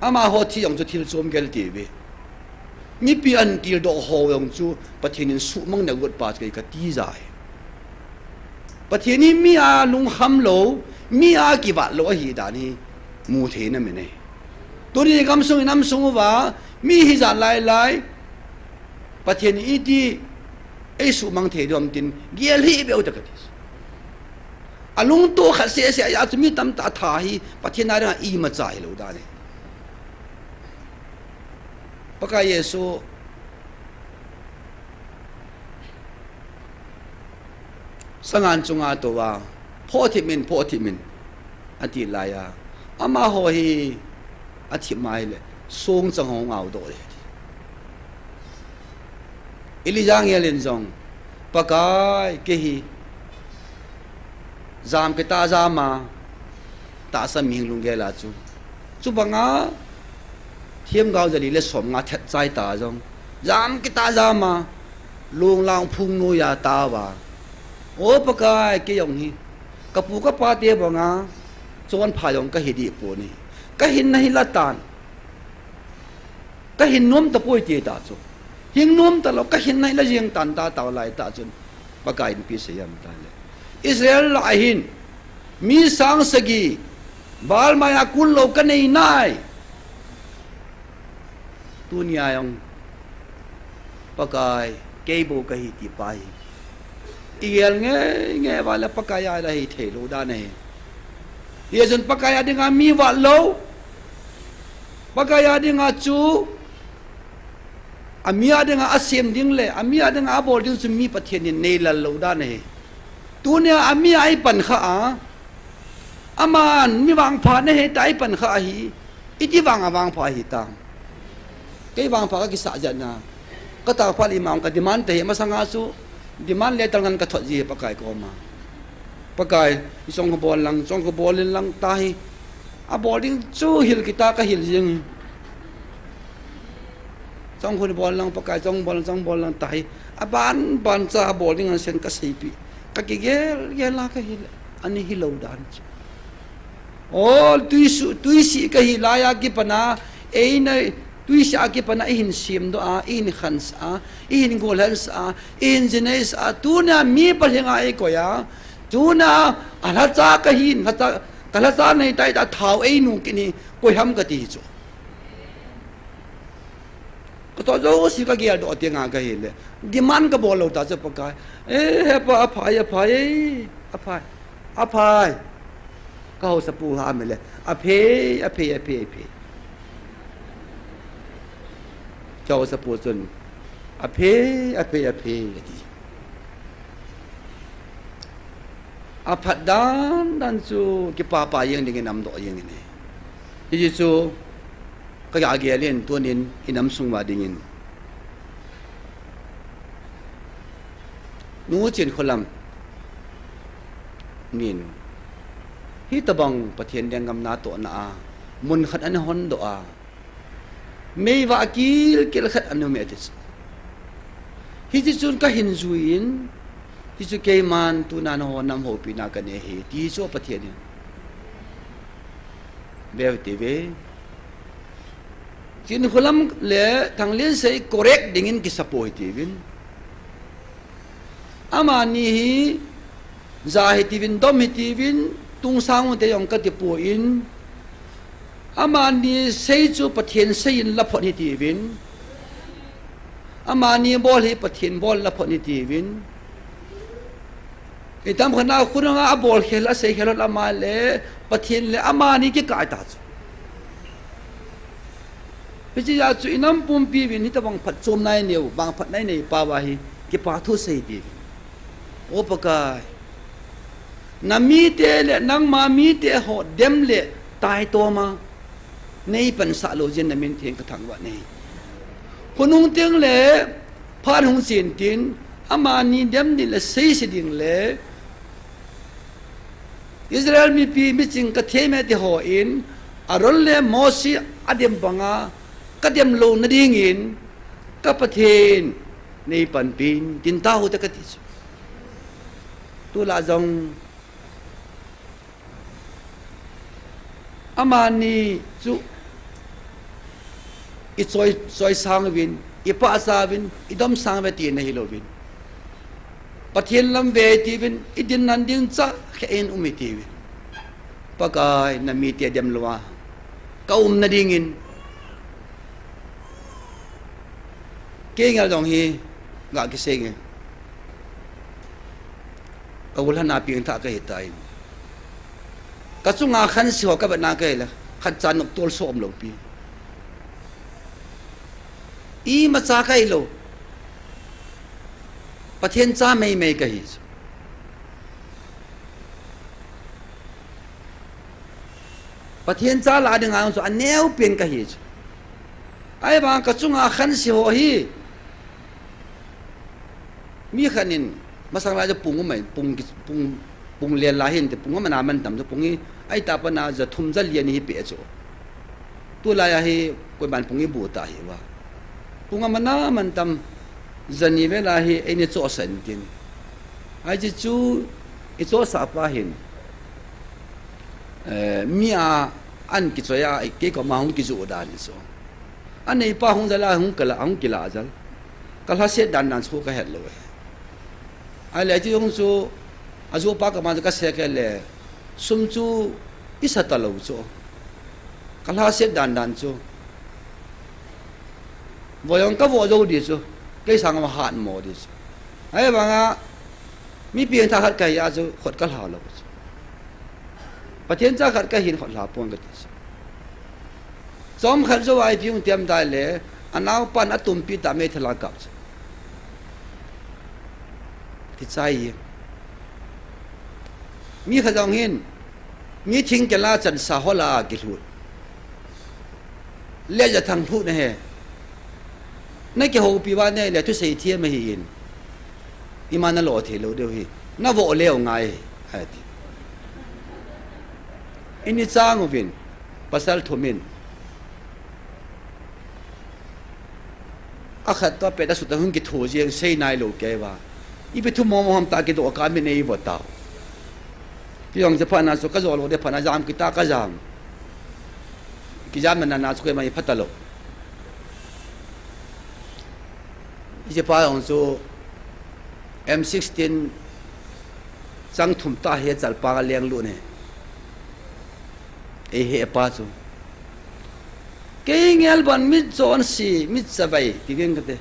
Amaho thi jong chu thil chom gel ti ve. Mipi ahin tildoh ho jong chu Pathen in suhmang na got pa chu kei kati jeh ahi. Pathen hi mi a lungkham lou, mi a kivat lou ahi dan hi mu thei na min e. Tuni gamsung inam sung uva, mi hijat lai lai, Pathen in iti eisuhmang thei diu ham tin, gel hih beh u te kati. Alungtoh khat seh seh a chu mi tamtah tha hi, Pathen a dinga imacha hilou dan e. Pakai Jesu, sangan chunga touva, phoh thip in, phoh thip in, ati laiya, amaho hi athip mai le, songchang hung aodoh le. Elijah angel in jong, Pakai, kei hi, jam kitah jama, tahsa mihing lunggel a chu. Chubanga, themgao jali le somnga thet chai ta jong. Jam kitah jama, lunglang phung noiya tauva. O Pakai, kei jong hi, kapu kapa te banga, chonpha jong kahi deh pon ahi. Kahinna hi la tan. Kahin nom tapoi ti ta chu. Hing nom talou, kahinna hi la jeng tan ta tau lai ta chun. Pakai in ipi asei em tile. Israel lah a hin, mi sang sagi, Baal maiya kun lou kanei nai. Tunia jong, Pakai, kei bou kahi ti pa hi. Igel nge, nge uva le Pakai a la hithei lou dan ahi. Hijeh chun Pakai a dinga mi vat lou. Pakai a dinga chu, ami a dinga asem ding le, ami a dinga abol ding chu mi Pathen in neilal lou dan ahi. Tunia ami a eipan kha a, aman mi vangpha nahi tia eipan kha ahi, iti vanga vangpha ahi tam. Kei vangpha kakisah jeh a, katao phat le ima ka demand tahih masanga chu, demand letter ngan kathot ji hi Pakai koma. Pakai, ichong kho bol lang, chong kho bol in lang tahi. Abol ding chu hil kita kahil jeng hi. Chong kho bol lang Pakai, chong bol, chong bol lang tahi. Aban ban cha abol ding ansen kaseipeh. Kakigel gel a kahil. Ani hilou dan chu. O, tuisu-, tuisi kahi laiya kipana, eina, tuisi a kipana ihin semdoh a, ihin khansah a, ihin golhansah a, ihin jineisah a, tunia mi palhinga eikoi a, tunia alhacha kahin, lhacha, kalhacha nei tai ta thao einu kit hi, koi ham kati hi chu. Katoh jouse kagel doh teng a kahi le. Demand kabol lou ta chu Pakai. Eh, he Pa, aphai, aphai, eh, aphai. Aphai. Ka haosapu ham le. Aphei, aphei, aphei, aphei. Ka haosapu chun. Aphei, aphei, aphei, ati. Aphat dan dan chu kipapa jeng dingin, amdoh jengin ahi. Hichu kagel in tunin inam sung uva dingin. Nu Chinkholam nin hitobang Pathen lenggam natohna a mun khat ana hondoh a, meivah kilkel khat ana um e ti chu. Hiche chun kahin jui in, hichu keiman tuna nangho nam houpina kanei ahi, ti chu Pathen in. Veu hite ve. Chinkholam le Thanglinsei correct dingin kisapoi tiuvin. Amani hi ja hitiuvin, dom hitiuvin, tungsang ute jong katipoi. Amani sei chu Pathen sei in laphot hitiuvin. Amani bol hi Pathen bol laphot hitiuvin. Itam khat na khonunga abol khel, asei khel hon ama le Pathen le amani kikah ta chu. Hiche jeh a chu inam pumpi uvin hitobang phatchomna inei u, vangphatna inei pa uva hi kipa thu sei tiuvin. O Pakai, namite le nangma mite ho dem le tai toma neipansah lou jeh in namin theng kathangvah e. Khonung teng le phat hung chen tin, amani dem ding le seise ding le Israel mipi miching kathei e ti hon, Aaron le Mose adem banga kadem louna dingin ka Pathen neipanpin tin taute kati chu. Tulai jong amani chu ichoi, choisang uvin, ipahcha uvin, idomsang uve tina hilouvin, Pathen lam ve tiuvin, idinna ding chah khe in um e tiuvin. Pakai, namite dem louva kaumna dingin kei ngel jong hi ga kisei nge. Ka ulhana pengthah kahitan, kachunga khanse ho kavetna kahile, khatcha noptol som lou pi. Imacha kahilou, Pathen cha meimei kahi chu. Pathen cha lah dinga chu aneopen kahi chu. Ahivang kachunga khanse ho hi, mi khat in masang lai chu pung umai, pung, pung, pung len lai hinte, pung amana mantam chu, pung hi aitah pana ja thum ja li ani hi peh chu. Tulai a hi koiman pung ibu ta hiuva, pung amana mantam jani vel a hi eini chohsah intin. Hiche chu ichohsah pa hin, eh, mi a an kichoi a, kei koma hung kijoh dan hi chu. Aneipa hung jal a, hung kila, hung kila jal. Kalhaset dan dan chu kahet lou e. Ahile hiche jong chu ajohpa koma chu kasei kit le, sum chu isa talou chu. Kalhaset dan dan chu. Vo jong kavo jou di chu. Kei sanga hatmo di chu. Ahivanga mi pengthah khat kahi a chu khut kalha lou chu. Pathen cha khat kahin khut lha pon kati chu. Chomkhat jou a ipi hung tem tile, anaopan atumpi tah meithal a kap chu. Kichai e. Mi khat jong hin, mi thingkel a chansa hol a kilhut. Lejathang lhut ahi. Nakihoupi uva nahile thusei thiam ahin, ima nalo thei lou diu ahi. Navoh leu ngai ahi, ati. Ini chang uvin, pasal thum in akhat toh apet asut a hung kitho jeng, sei nailou kei uva. Ipi thu mong mong ham tah kidoh kah a mi nei vo tau. Kei jong chu phatna chu kajo lou ding, phatna jam kit a kajam. Kijamna na chu keima hi phatalou. Hiche pa jong chu M sixteen chang thum tah hi achalpang a lenglut e. Eihepa chu. Kei ngel ban mit chonse, mit chavai, ti ding kate.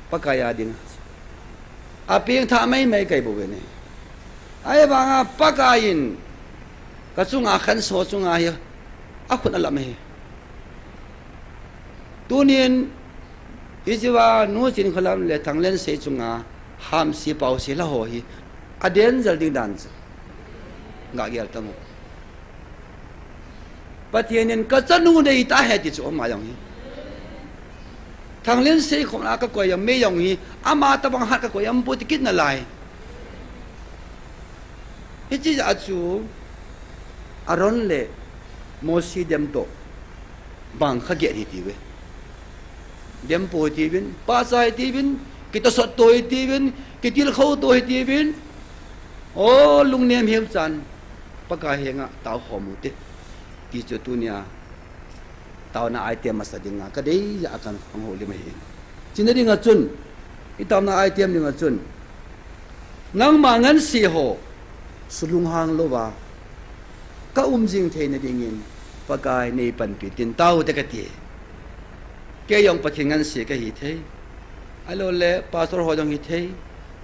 Pakai a ding. A pengthah maimai kahi bou ve ne. Ahivanga Pakai in ka chunga khansa chunga hi, akhut alam ahi. Tunin, hiche a Nu Chinkholam le Thanglensei chunga hamse paose la ho hi, aden jal ding dan chu. Ngah gel tamo. Pathen in ka chanu nei ta ahi ti chu ama jong hi. Thanglensei khom a ka koi jong, mi jong hi, ama tabang hat ka koi jong, pu ti kit nalai. Hiche jeh a chu Aaron le Mose dem toh bang kha get hi ti ve. Dem po hi ti vin, pa cha hi ti vin, kitosot to hi ti vin, kitilkhou to hi ti vin. O, lungnem hiu chan, Pakai henga tao khom u te. Ti chu tunia taona item masa dinga ka dei a kan hong houlim ahi. China dinga chun, i taona item dinga chun, nangma ngansi ho, sulunghang louva ka um jing theina dingin, Pakai nei panpi tin tao te ka ti. Kei jong Pathen ngansi ka hi thei. Ahilou le, pastor ho jong hi thei.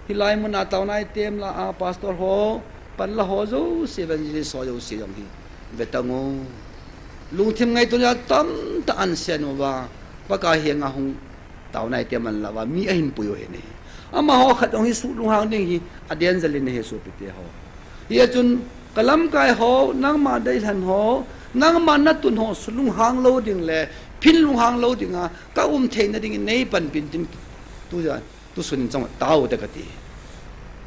Hilai muna taona item la a, pastor ho, pan la ho jouse, evangelist ho jouse jong hi. Ve tang o. Lungthim ngaito a tamtah an sen uva, Pakai henga hung taona item man la uva, mi ahin pui u ahi ne. Amaho khat jong hi sulunghang ding hi, aden jal in ahi sopi te ho. Hia chun, ka lamkai ho, nangma deilhen ho, nangma natun ho, sulunghang lou ding le, phin lunghang lou dinga, ka um theina dingin nei panpi tin tu jan. Tu sun in chang tao te ka ti.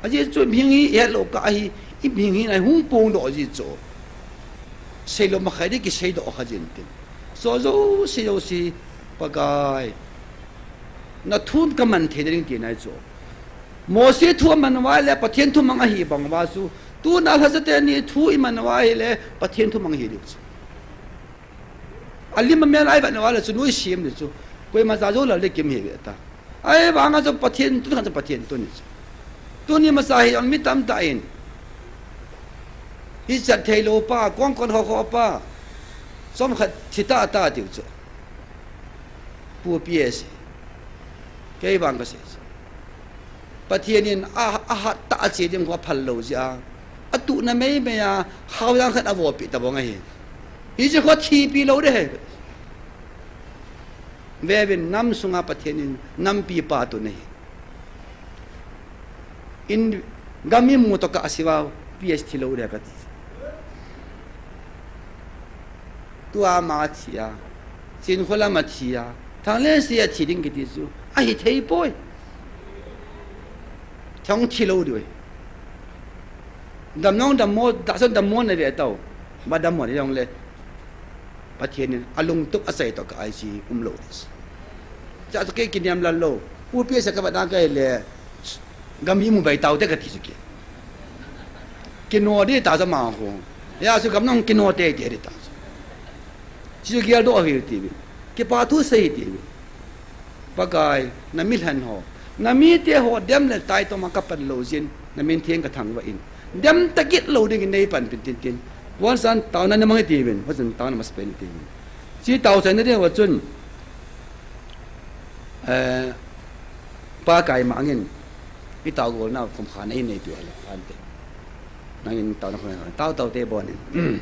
Ajeh chu mihing hi, i het lou kah hi, i mihing hi nai hung pung doh ji chu. Sei lou ma khai di kisei doh kha jin tin. So jouse, jouse, Pakai. Na thu ka man thei ding ti nai chu. Mose thu a man uva le Pathen thu mang ahi bang uva chu. Tuna lhacha teni thu i man uva ahile Pathen thu mang ahi diu chu. A lim a mel a i vet uva le chu nuisat ding chu. Koima cha jou lal le kim hi ve ta. Ahivanga chu Pathen tun khan chu Pathen tun chu. Tuni masa hi jong mi tamtah in. Hichat thei lou pa, kong kon ho ho pa. Chomkhat thi tah tah tiu chu. Pu P S. Kei vang ka sei chu. Pathen in a, ahat tah a che ding khu aphal lou jeh a, atuhna meimei a, khaojang khat a vopi tabang ahi. Hiche khu thipi lou ding ahi. Vevin nam sunga Pathen in nampi pa tun ahi. In gam imu tokah a sivau, P S thi lou ding ka ti. Tua ama thi a, Chinkholam a thi a, Thanglensei a thi ding kiti chu ahi thei poi. Thong thi lou diu ahi. Dammo dammo, tahsan dammo na ve tau. Ba dammo ni jong le. Pathen in alungtup a chai tokah a hiche um lou. Cha chu kei kiniam lal lou. Pu P S a ka vet na kei le. Gam imu bai tau te ka ti chu kei. Kino di ta cha ma ho. Hia chu gam nong kino te te di ta. Chu gel doh ahi ti ve. Kipa thu sei ti ve. Pakai, na milhen ho. Na mite ho dem le tai toma ka pan lou jin, na min theng ka thangvah in. Dem tah kit lou dingin nei panpi tin tin. Vangsan taona na mang ti vin, vangsan taona masa pen ti vin. Chi tao chai na ding uva chun. Eh, Pakai mangin, i tao gol na khum khan ei nei pi hal khan te. Nangin tao na khum khan, tao tao te bon in.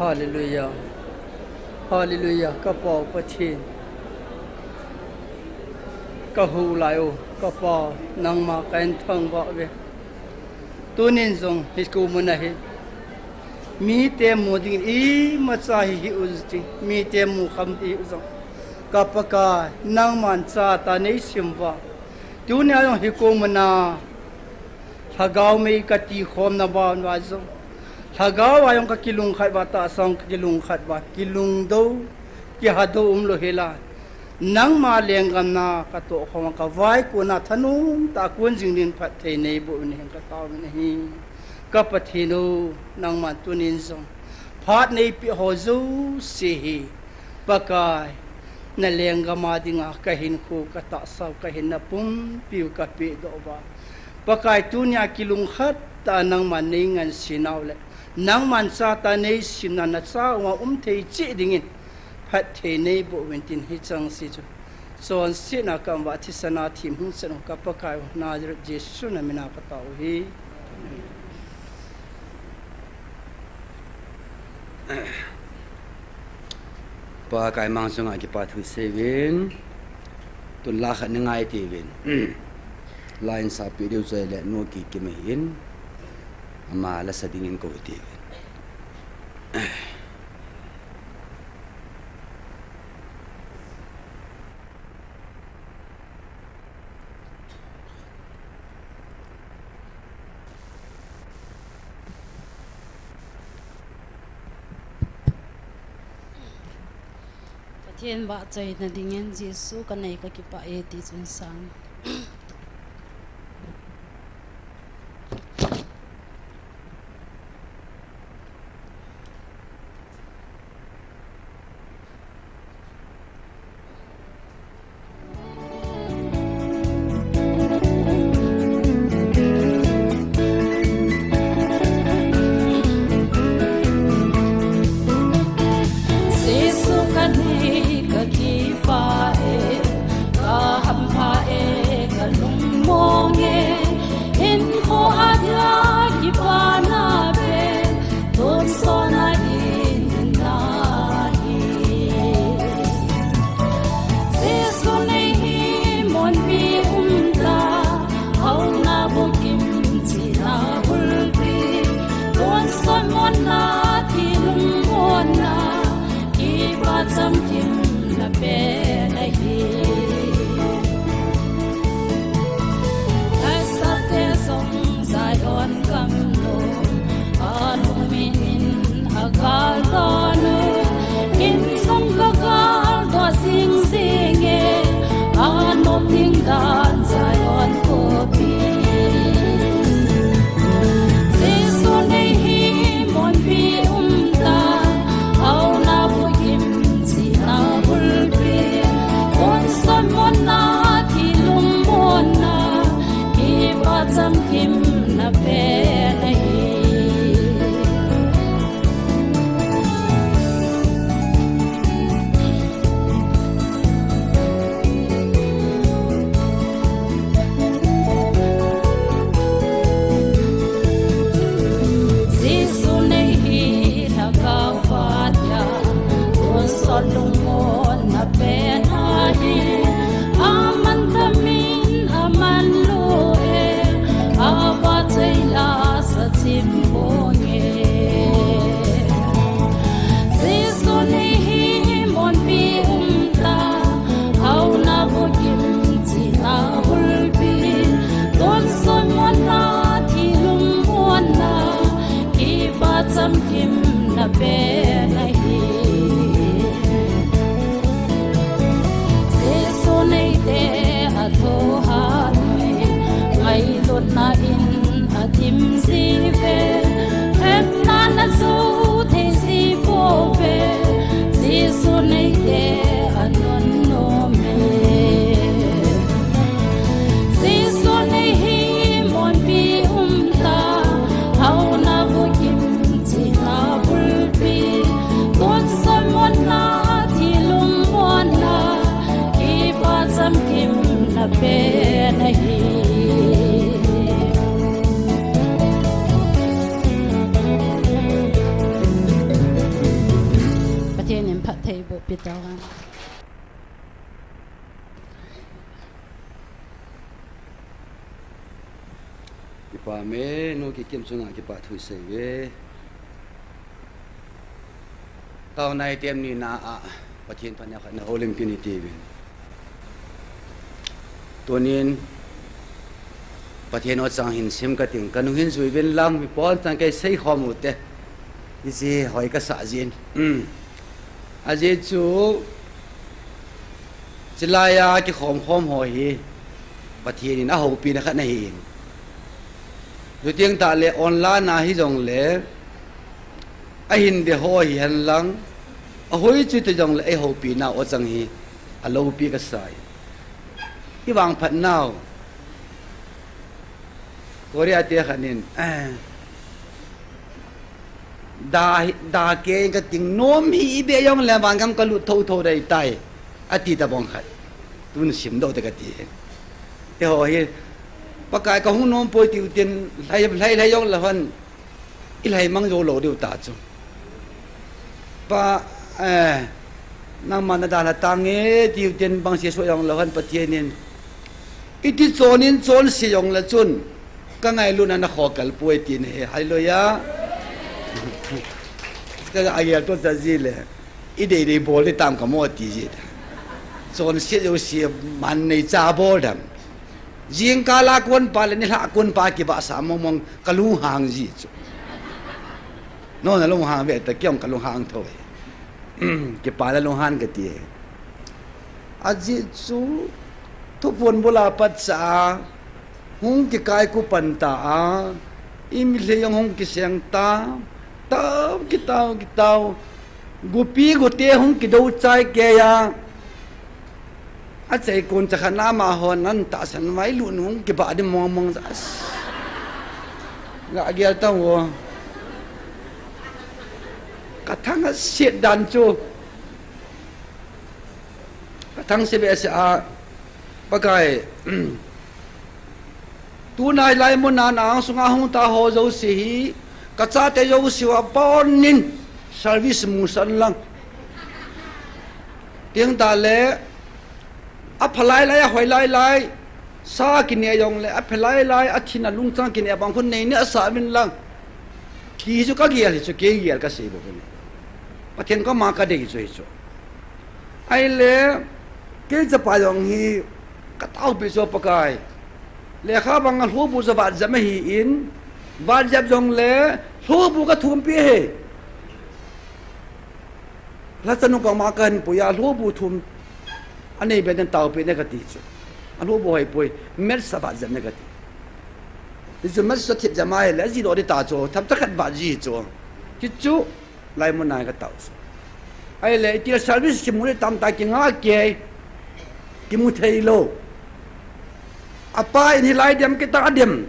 Hallelujah. Hallelujah. Ka Pa Pathen. Ka hu lai u, ka Pa, nangma ka en thangvah uve. Tunin jong hiche mun a hi mite mu dingin imacha hi hih u jing, mite mu kham hih u jong, ka Pakai, nangman chate neisim uva. Tunia jong hiche mun a Lhagao mei ka tikhomna uva jong, Lhagao a jong ka kilungkhat uva, tahsa a jong ka kilungkhat uva, kilungdou, kihadou umlou hela, nangma lenggamna ka tohkhom a, ka vaikon a thanom tah a kon jing dingin phatthei neiboh in, ka taovin ahi. Ka Pathen o, nangman tunin jong phat neipeh ho jouse hi, Pakai, na lenggam a dinga ka hinkho, ka tahsa u, ka hinna pumpi u ka pehdoh uva, Pakai, tunia kilungkhat tah a nangman neingansei nau le nangman chate neisimna, na cha u a um thei cheh dingin phatthei neiboh uvin tin, hicheng se chu chonsetna ka um uva, thisan a thim hung chan u ka Pakai u, Nazareth Jesu na min a ka tao u ahi. Pakai mang sunga kipa thu sei uvin, tun la khat nei ngai ute uvin. La in sapi diu chu ahile Nu Kikim ahin, ama la sa dingin kou ute uvin. Pathen vahchoina dingin Jesu ka nei ka kipah e ti chun sang. Jesu ka nei ka kipah e, ka hampha e, ka Pathen in phattheiboh pi tauhen. Kipa me, nu Kikim chunga kipa thu isei uve. Taona item nina a Pathen phatna khat na houlim kit in iti uvin. Tunin Pathen o chang hin sim kating, kanung hin jui uvin lang, mi pon chang kei sei khom u te. Hiche hoi kasah jin. Um. Ajeh chu, chulai a kikhom khom ho hi Pathen in ahoupina khat ahin. Chuteng tahle online a hijongle, ahin ve ho hihen lang, ahoi chu ti jongle, eihoupina o chang hi aloupi kasai. Ivangphat nau. Korea te khat in, eh, da, da kei kating, nom hi ibe jongle vangam kalut thotho dei tai, ati tabang khat. Tun simdoh te kati. Eiho hi, Pakai kahung nom poi tiu tin, lhai, lhai, lhai jongle hon, ilhai mang jou lou diu ta chu. Pa, eh, nangma nadalha tange, tiu tin bangse soh jongle hon Pathen in, iti chon in chonse jongle chun, kangailutna nakho kal poi ati ahi, hallelujah. Ka agel to cha ji le, idei dei bol dei tam kamo ti ji ta. Chonse jouse man nei cha bol dam. Jingkal a kon pa le nilhah kon pa kibahsah mong mong kalunghang ji chu. Nona lunghang ve ta, kei jong kalunghang thou e. Kipa le lunghan kati e. Ajeh chu thuphon bula pat cha a, hung kikai ku pan ta a, imilhei jong hung kiseng ta, tao, kitao, kitao. Gupi gute hung kidou chai kei a. Achai kon cha khat na ama hon nan tahsan vai lut nung kibah di mong mong ja. Ga gel ta wo. Kathang aset dan chu. Kathang se be se a. Pakai. Tunai lai mun a na angsunga hung ta ho jouse hi, kachate jouse uva pon in service musan lang. Tiang ta le, apha lai lai, ahoi lai lai, sa kine jongle, apha lai lai, athina lungchang kine bang khun nei ni asa vin lang. Ti hi chu kagel hi chu, kei gel kasei bou vin. Pathen koma kadei chu hi chu. Ahile, kei chapa jong hi, kataopi chu Pakai. Lekha banga lhubu chu vatjep ahin, vatjep jongle, lhubu kathumpi ahi. Lhachanu koma kahin pui a, lhubu thum anei be den taopi ne kati chu. Alhubu hoipoi, maths a vatjep ne kati. Hichu maths a thip jep ahile, ajidoh di ta chu, thapcha khat vat ji chu. Hichu, Lai mun a katao chu. Ahile, itile service kimu le tamtah kinga kei. Kimu thei lou. Apa in hilai dem kita adem.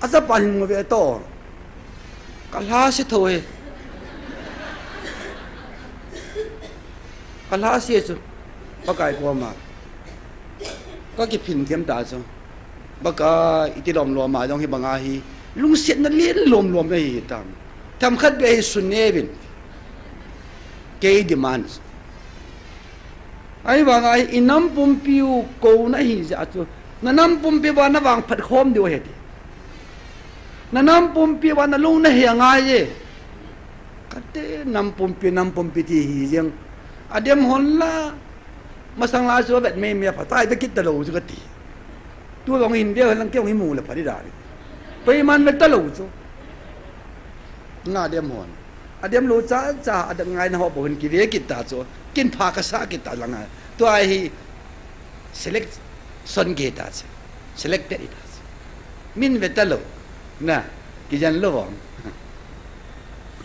Achapa hin mu ve to. Kalha se tho e. Kalha se chu. Pakai koma. Kakiphin them ta chu. Baka iti lom lom a jong hi banga hi lungsetna len lom lom na hi tam. Themkhat beh hi sun ne vin. Kei demands. Ahivanga hi inam pumpi u kouna hi jeh chu. Nanam pumpi uva navangphat khom diu ahi ti. Nanam pumpi uva nalung nahe angai e. Kate nam pumpi, nam pumpi ti hi jeng. Adem hon la. Masang la chu avet mei mei a phatai ve kit talou chu kati. Tu jong hin ve lang kei jong hi mu le pha di dan. Peiman ve talou chu. Nga dem hon. Adem lou cha cha adem ngai na ho bou hin kive kit ta chu. Kin pha kasa kit ta lang a. Tua hi selection kit ta chu. Selected it ta chu. Min ve talou. Na, kijen lou vang.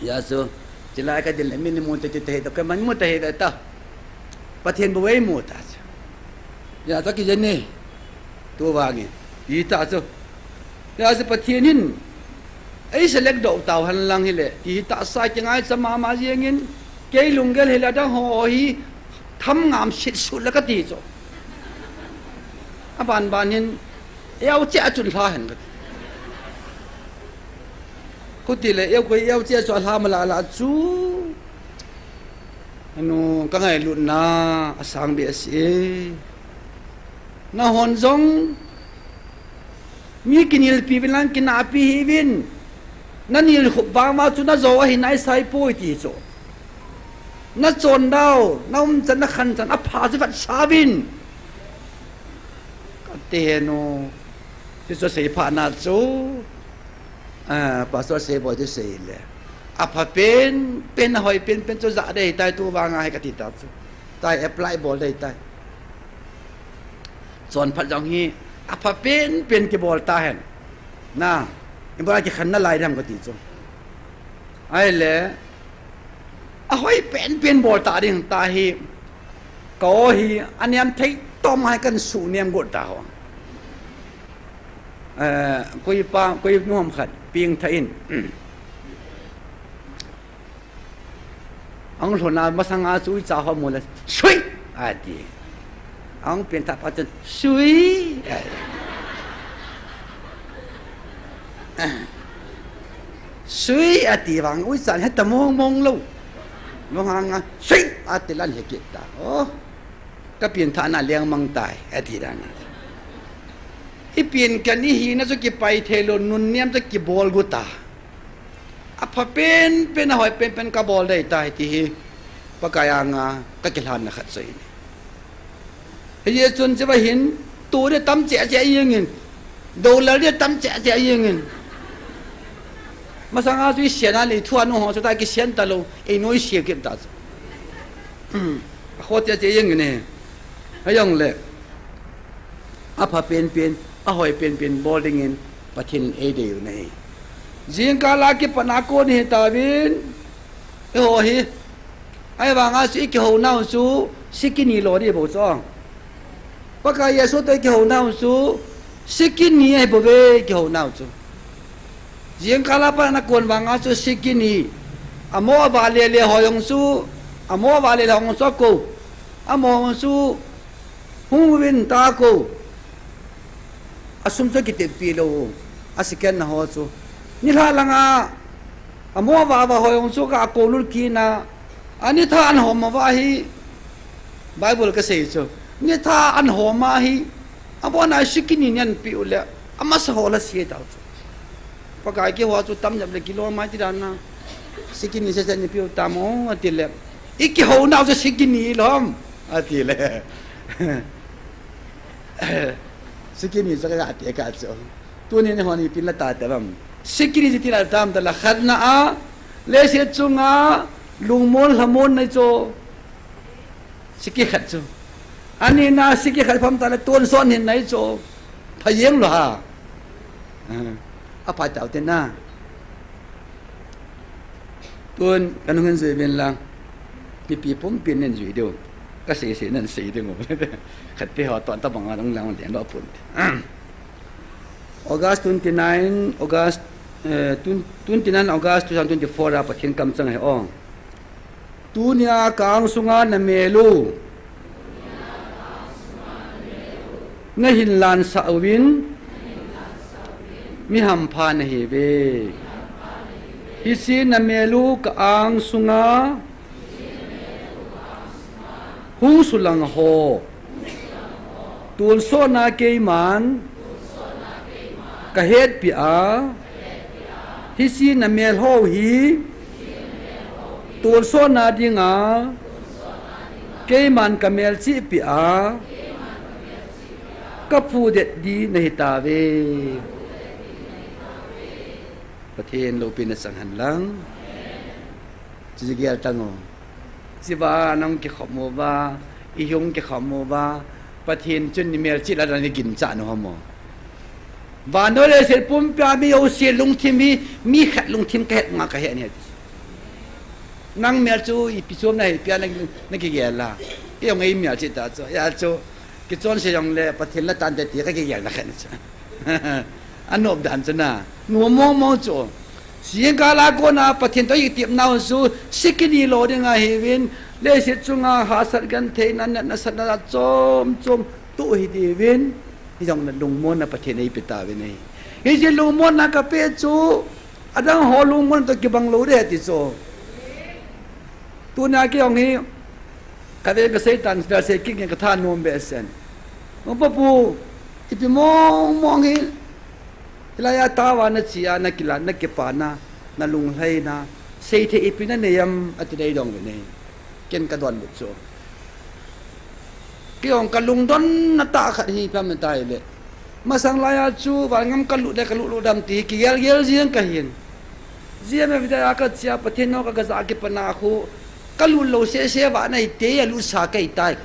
Hijeh chun, chulai kadin le min mu te te te to, kaman mu te te to. Pathen bou eimu ta chu. Hijeh chun kijen e. Tu vangin. Ti ta chu. Hijeh chun Pathen in. Ei select doh tau henlang hile. Ti tahsa kingaichat mama jengin. Kei lunggel hile adang ho hi. Tham ngam sit sut le kati chu. Aban ban hin. Eucheh a chun lha hen kati. Khuti le, eu koi eucheh a chu alha mala la chu. Anu, ka ngailutna asang behseh e. Nahon jong mi kinelpi uvin lang kinahpi hih uvin. Nanel khup vang ma chu najo ahi naisai poi ti chu. Nachon dau, naumchan, nakhanchan, apha chu vetsah uvin. Kati henu. Hichu seiphat na chu. Ah, Pastor Seiboi chu seile. Apha penpen, ahoi penpen chu ja dei tai tu vang ahi kati ta chu. Tai apply bol dei tai. Chonphat jong hi apha penpen kibol tahen. Na, ibola kikhen nalai dem kati chu. Ahile, ahoi penpen bol ta ding tahi. Ka o hi, anem thei tom hai kan sunem got ta ho. Eh, koi pa, koi nuam khat, ping tha in. Ang lhona masanga chu uicha ho mu le, "Sui!" ati. Ang pengtha pa chun, "Sui!" ati. "Sui!" ati vang, uicha heta mong mong lou. Mong hanga, "Sui!" ati lan he kit ta. Oh, ka pengtha na leng mang tai, ati dan. I pengkhen i hina chu kipai thei lou, nunnem chu kibol got ta. Apha penpen, ahoi penpen kabol dei tai ti hi Pakai anga kakilhanna khat chu ahi. Hijeh chun chuva hin, tu ding tam cheh cheh jeng in, dollar ding tam cheh cheh jeng in. Masanga chu i sian a lei thu a nu ho chu ta kisian talou, ei noi sia kit ta chu. Akho cheh cheh jeng in e. Ahijongle. Apha penpen, ahoi penpen bol dingin Pathen in eidei u ahi. Jingkah a kipatna kon hi tauvin, eiho hi, ahivanga chu i kihounau chu sikini lo ding bou chu. Pakai Jesu toh i kihounau chu sikini ahi bouve i kihounau chu. Jingkah a patna kon vanga chu sikini. Amo ava lele ho jong chu, amo ava lele ho jong chu akou. Amo jong chu Hung uvin ta kou. Asum chu kiteppi lou. Asikhen na ho chu. Nilhah langa. Amo ava ava ho jong chu ka akou lut kit na. Anitha an hom uva hi. Bible kasei chu. Nitha an hom uva hi. Abona sikini nei peh u le. Amasa ho la sia tau chu. Pakai kiho chu tam jep le kilom mai ti dan na. Sikini sese nei peh u tam o, ati le. I kihounau chu sikini lom, ati le. Sikini chu ka ati ka chu. Tuni nei hon ipi la ta te bam. Sikini chu ti la tam ta la khatna a. Leiset chunga lungmon lhamon nei chu. Siki khat chu. Anina siki khat pham ta le tonsot hinna chu. Pha jeng lou ha. Ah, apha tau te na. Tun, ka nung hin jui uvin lang. Mipi pumpin nei jui diu. Ka sei sei nei sei diu. Khat te ho ton tabang a nung lang den lou pun. August twenty-nine, August, eh, twen-, twenty-nine August two thousand twenty-four a Pathen kamchang ahi o. Tunia ka angsunga na mel u. Na hinlansah uvin. Mi hampha na hiuve. Hiche na mel u ka angsunga. Hung sulang ho. Tonsotna keiman ka hetpi a, hiche na mel ho hi tonsotna dinga keiman ka melchihpi a, ka phudet ding na hitauve. Pathen loupina chang hen lang. Chuche gel tang o. Chuva nang kikhom uva, i hung kikhom uva, Pathen chun nei melchih la dan nei ginchat u ham o. Vannoi leiset pumpia mi jouse lungthim hi, mi khat lungthim ka het nga ka het ni. Nang mel chu ipi chom na hi pia na, na kigel la. I jong ei melchih ta chu, hijeh chun. Kichonse jongle Pathen la tante ti ka kigel na khat ni chu. Anop dan chu na. Nom mong mong chu. Jingkah a kona Pathen toh i tepnau chu sikini lo ding ahiuvin. Leiset chunga hahsat gentheina natna satna chom chom toh hi diuvin. Hijong na lungmonna Pathen in eipe tauvin ahi. Hiche lungmonna kape chu, adang ho lungmon toh kibang lou ding ti chu. Tuna kei jong hi, kaven kasei tan, vel sei kit nge kathanom behseh in. O Pa Pu, ipi mong mong hi, hilai a tao a nache a, nakila, nakipana, nalunglhaina, seithei ipi nanei em, ati nei dong uvin ahi. Ken kadonbut chu. Kei jong kalungdonna tah khat hi ipi ham itileh, masang laiya chu vangam kalut le kalut lou dem ti hi kigel gel jeng kahin. Jia me vida a kache a Pathen nao ka gaja kipana khu, kalut lou sese vang nahi te, alut sa kahi tai.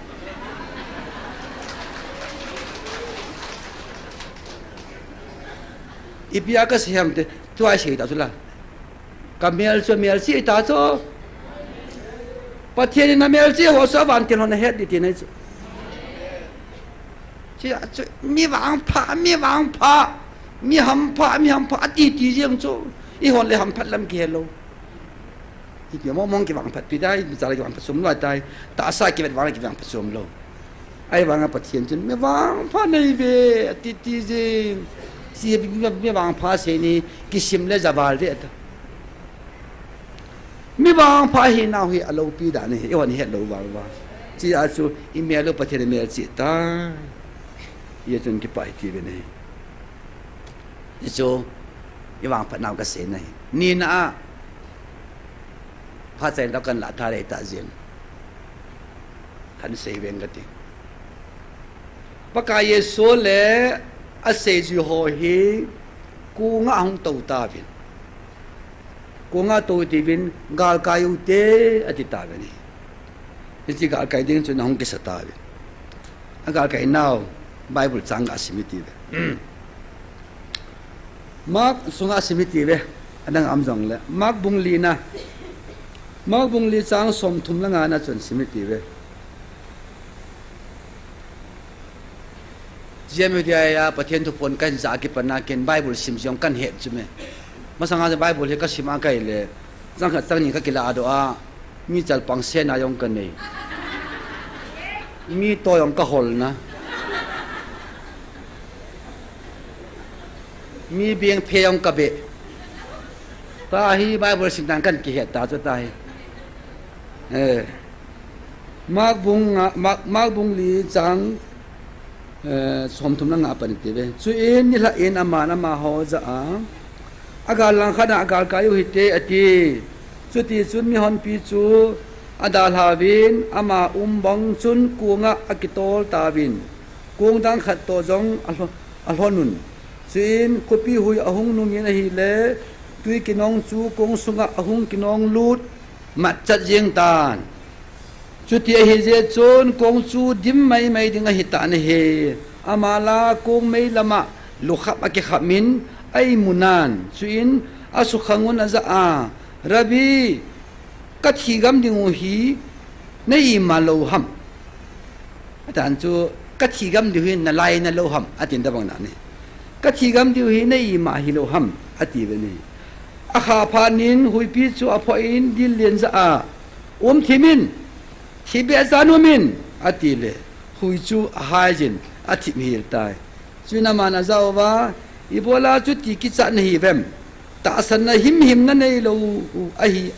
Ipi a kasei ham ti, tua sei ta chu la. Kamel chu, melchih ta chu. Pathen in amelchih ho chu avantil hon ahet ding tina chu. Chia chu, mi vangpha, mi vangpha, mi hampha, mi hampha, ati ti jeng chu. Eihon le hamphat lam kihe lou. Ipi mong mong kivangphat pi tai, mi cha le kivangphat sum lou tai, tahsa kivet vang le kivangphat sum lou. Ahivanga Pathen chun, mi vangpha nahi ve, ati ti jeng. Chia mi, mi vangpha sei ni, kisim le javal ve ta. Mi vangpha hinau hi aloupi dan ahi, eihon ihet lou vang uva. Chia chu, imel u Pathen in amelchih tai. Hijeh chun kipah iti uvin ahi. Hichu, ivangphat nau kasei nahi. Nina a, phat chai tah kan la tha lei tah jin. Kan sei veng kati. Pakai Jesu le aseijui ho hi, kong a ahung tou tauvin. Kong a tou tiuvin, galkai u te, ati tauvin ahi. Hiche galkai ding chun ahung kisa tauvin. Agalkai nau, Bible chang ga sim iti uve. Mark sunga sim iti uve. Adang a um jongle. Mark bung li na. Mark bung li chang som thum le nga na chun sim iti uve. Jia me dia a Pathen thu pon kahin ja kipana ken Bible sim jong kahin het chu me. Masanga Bible hi kasim a kahi le. Chang khat chang ni kakila doh a. Mi chalpang sena jong kanei. Mi to jong kahol na. Mi beng phe jong kabe. Tahi Bible sim dan kahin kihet ta chu tahi. Eh. Mark bung nga, Mark, Mark bung li chang, eh, som thum le nga a pan iti uve. Chuin nilhah in aman amaho jah a, agal langkhat a galkai u hite ati. Chutichun mihonpi chu adalhauvin ama um bang chun kong a akitol tauvin. Kong dang khat toh jong alho-, alhon un. Chuin khopi hui ahung nungin ahile, tui kinong chu kong sunga ahung kinong lut matchat jeng tan. Chuti ahi jeh chun kong chu dim maimai ding ahi tan ahi. Ama la kong mei lama lukhap akikhap in a-imu nan. Chuin asukhang un ajah a, Rabbi, kathi gam ding u hi na ima lou ham? Atan chu, kathi gam diu hi nalai nalou ham, atin tabang na ni. Kathi gam diu hi na ima hilou ham, ati uve ni. Akha phat in huipi chu aphoh in dil len jah a, um thim in, thi behseh in um in, ati le, hui chu ahai jin, athim hel tai. Chuin aman ajah uva, ibola chuti kichat nahi uvem? Tahsanna himhim nanei lou u ahi,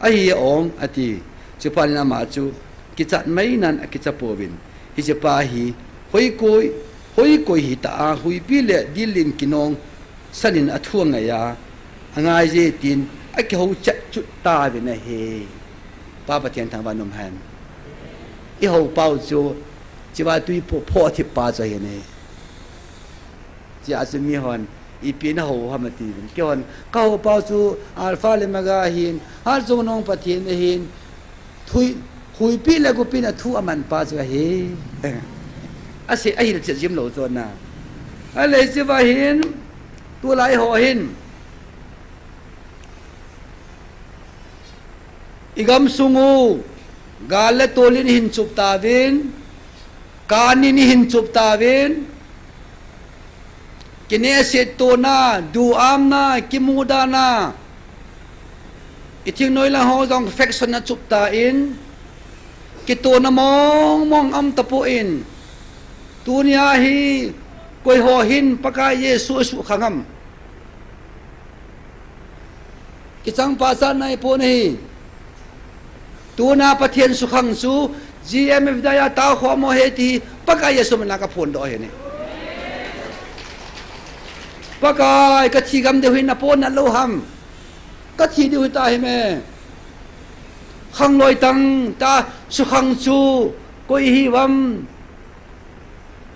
ahi ong, ati. Chuphat in ama chu kichat mai nan akicha pouvin. Hiche pa hi hoi koi, hoi koi hita a, huipi le dil in kinong san in athu angai a, angai je tin akihou chet chut tauvin ahi. Pa Pathen thangvah in um hen. Ihou pau chu, chiva tui pho, pho thip pa chu ahi ne. Chia chu mihon, ipi nahou ham ati uvin. Keihon, kahou pau chu Alpha le Omega ahin, Hatchungnung Pathen ahin, thui, huipi le gopi in athu aman pa chu ahi. Ase, ahil chet jim lou chu na. Ahile hiche va hin, tulai ho hin. Igamsung u, gal le tol in ihin chup tauvin, kan in ihin chup tauvin, kinehset tona, duhamna, kimudana, ithing noilang ho jong faction a chup tan, kitona mong mong um tapon, tunia hi Koi ho hin Pakai Jesu asuhkhang am? Kichang pachat nai pon ahi. Tuna Pathen sukhang chu G M F D I a taokhom u ahi ti Pakai Jesu mina kaphondoh ahi. Pakai, kathi gam deu hin napon nalou ham? Kathi deu hita him e. Khangloi tang ta sukhang chu koi hi uvam?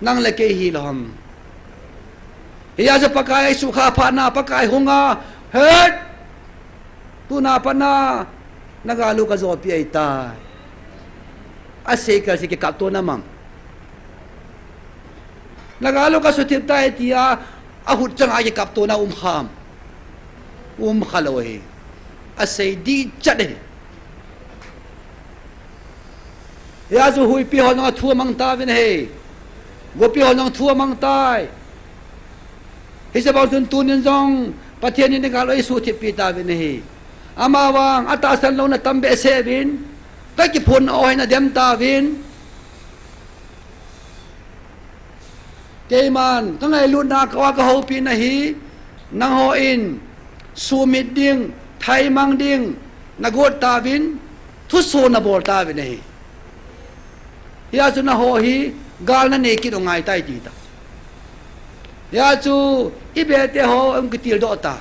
Nang le kei hilou ham? Hijeh a chu Pakai sukha phat na Pakai hunga, het! Tuna pat na, na gal u kajopi ahitai. Asei kal sei kikaptona um am? Na gal u kasuthip tai tia ahut chang a kikaptona um kham? Um khalou ahi. Asei dichat ahi. Hijeh a chu huipi ho jong athu amang tauvin ahi. Gopi ho jong thu amang tai. Hiche bang chun tunin jong Pathen in eigal u eisuhthip pi tauvin ahi. Amavang atahsan louna tam behseh uvin, kakiphonna ho hin adem tauvin. Keiman kangailutna, ka-, kahoupina hi, nanghon sumit ding, thaimang ding nagot tauvin, thuso nabol tauvin ahi. Hijeh a chu nangho hi gal nanei kit u angaitai tita. Hijeh a chu ibete ho ahung kitildoh ta.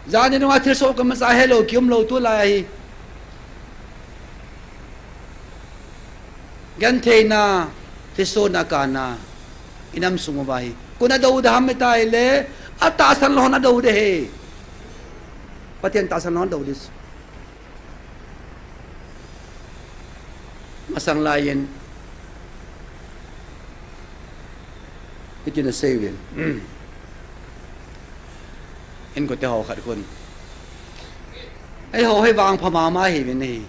Jan nunga thilsoh kamacha helou kiumlou tulai ahi. Gentheina, thilsohna kana inam sung uva hi koi in adou ding ham itile, atahsan lou hon adou ding ahi. Pathen tahsan lou hon adou ding. Masang laiyin hitin asei uvin. Inkote ho khat khun, eiho hi vangpha mama hiuvin ahi.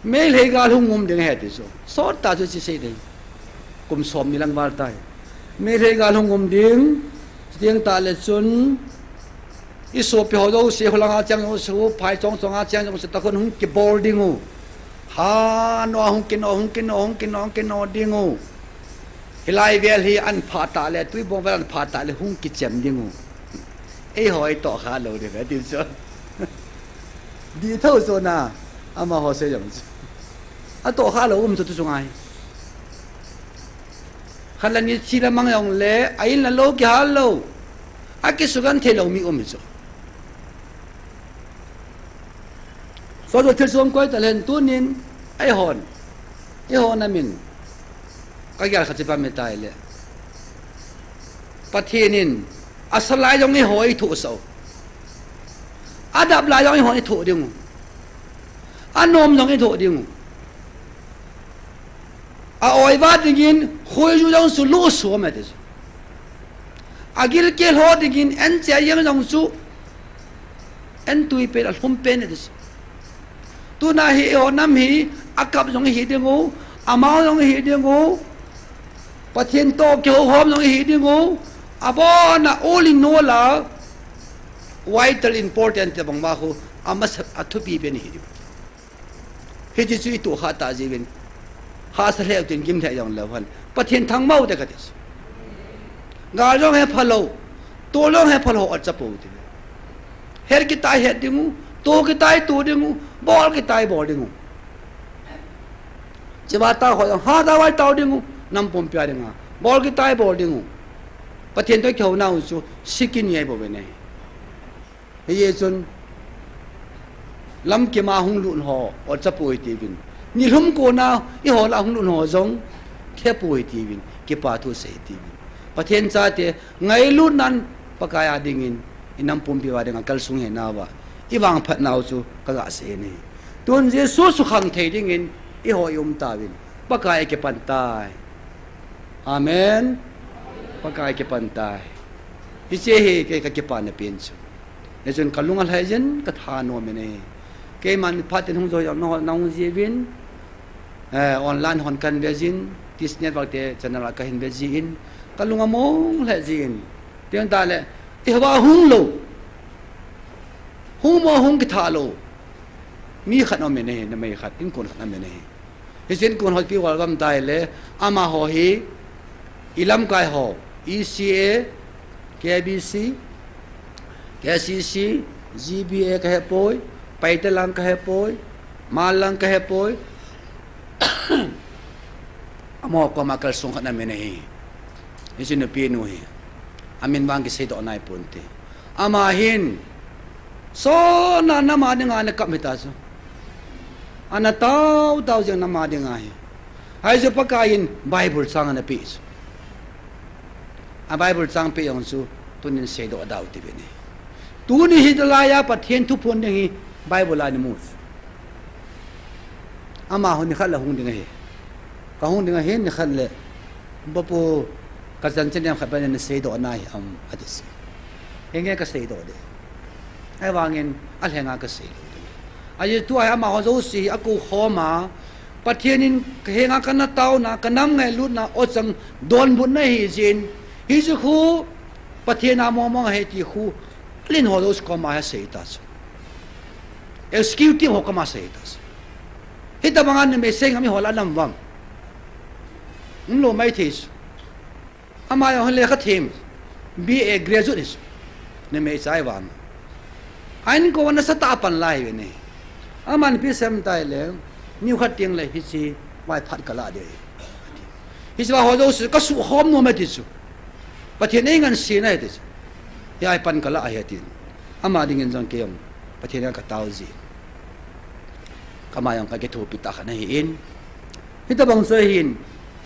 Meitei gal hung um ding ahi ti chu, sottah chu hiche sei ding. Kum somni lang val tai. Meitei gal hung um ding. Chuteng tahle chun isopi ho jouse, kholanga cheng jouse, phai chong chonga cheng jouse, tah khun hung kibol ding u. Hano a hung kino, hung kino, hung kino, hung kino ding u. Hilai vel hi ahin phah tahle, Tuibong vel ahin phah tahle hung kichem ding u. Eiho itoh kha lou ding ve ti chu. Dih thou chu na, amaho sei jong chu. Atoh kha lou um chu tu chunga hi. Khat le ni thi le mang jongle, a in le lou kihal lou, akisugenthei lou mi um hi chu. Chuchu thil chom koi talhen tunin, eihon, eihon amin, kagel khat chu ipi ham itile, Pathen in asa lai jong eiho eithohsah u, adap lai jong eihon eithoh ding u, anom jong eithoh ding u. A-oiva dingin khoiju jong chu luhsum e ti chu. Agilkel ho dingin anche ajeng jong chu antui pen, alhum pen e ti chu. Tuna hi eiho nam hi akap jong ihi ding u, amao jong ihi ding u, Pathen toh kihoukhom jong ihi ding u, abona all in all a vital important ti bang uva khu, amasa, athupi pen ihi ding u. Hiche chu itoh kha tah jeh uvin, hahsa lheh utin gim lheh jongleu hen, Pathen thangvah u te kati chu. Gal jong hepha lou, tol jong hepha lou, atcha pou ti. Het kitai het ding u, to kitai to ding u, bol kitai bol ding u. Cheva tao ho jong hatah uva itao ding u, nampumpi a dinga bol kitai bol ding u. Pathen toh kihouna u chu sikini ahi bouve ne. Hijeh chun lamkim a hung lut ho, atcha pou hitiuvin. Nilhum kona eiho lah a hung lut ho jong, the pou hitiuvin, kipa thu sei hitiuvin. Pathen chate, ngailutnan Pakai a dingin, inam pumpi uva dinga kalsong hinauva ivangphat nau chu kaga sei e. Tun Jesu sukhang thei dingin eiho ium tauvin. Pakai akipan tai. Amen. Pakai akipan tai. Hiche hi kei kakipana pen chu. Hichun kalung alhai jin, kathanom in ahi. Keiman phaten hung jou jong nahung, nahung jiuvin, eh, online hon kahin ve jin, Tis Network te channel a kahin ve jin, kalung among lheh jin. Teng tahle, eiho a hung lou, hung mo hung kitha lou mi khat aum in ahi, numei khat, inkon khat aum in ahi. Hiche inkon ho ipi gal gam taile, amaho hi I lamkai ho, E C A, K B C, K C C, G B A ka hepoi, Paite lang ka hepoi, Hmar lang ka hepoi. Amaho koma kalsong khat na min ahi. Hiche nupi nu hi. Amin vang kiseidoh nai ponte. Ama hin, sona nama dinga ana kap hita chu. Ana tao tao jeng nama dinga hi. Hichu Pakai in Bible chang ana pe chu. A Bible chang pe jong chu tunin seidoh dau ti ve ni. Tuni hi laiya Pathen thuphon ding hi Bible a ni mu chu. Amaho nikhat le hung ding ahi. Ka hung ding ahi nikhat le. Bapu, ka chanchin nem khat bang in seidoh nai am, ati chu. Henge ka seidoh de. Ahivangin alhenga ka seilou de. Ajeh chu tua hi amaho jouse hi akou khom a, Pathen in ka henga kana taona, ka nam ngailutna, ochang donbutna ahi jeh in. Hiche khu Pathen a mong mong ahi ti khu, alen ho jouse koma hi asei ta chu. Executive ho koma asei ta chu. Hitabanga numei sei ngam iho lah a lam vang. Umlou maithei chu. Ama jong lekha them, B A graduate hi chu. Numei chai vang. A inko nasatah a pan lai ve ni. Aman ipi asei em tile, nikhat teng le hiche vaiphat kalah ding ahi. Hiche va ho jouse kasukhom nom e ti chu. Pathen in eingansena ahi ti chu. Hia hi pan kalah ahi atin. Ama dingin jong kei jong Pathen a katao jin. Kama jong kakithopi tah khat ahin. Hitabang chu ahin,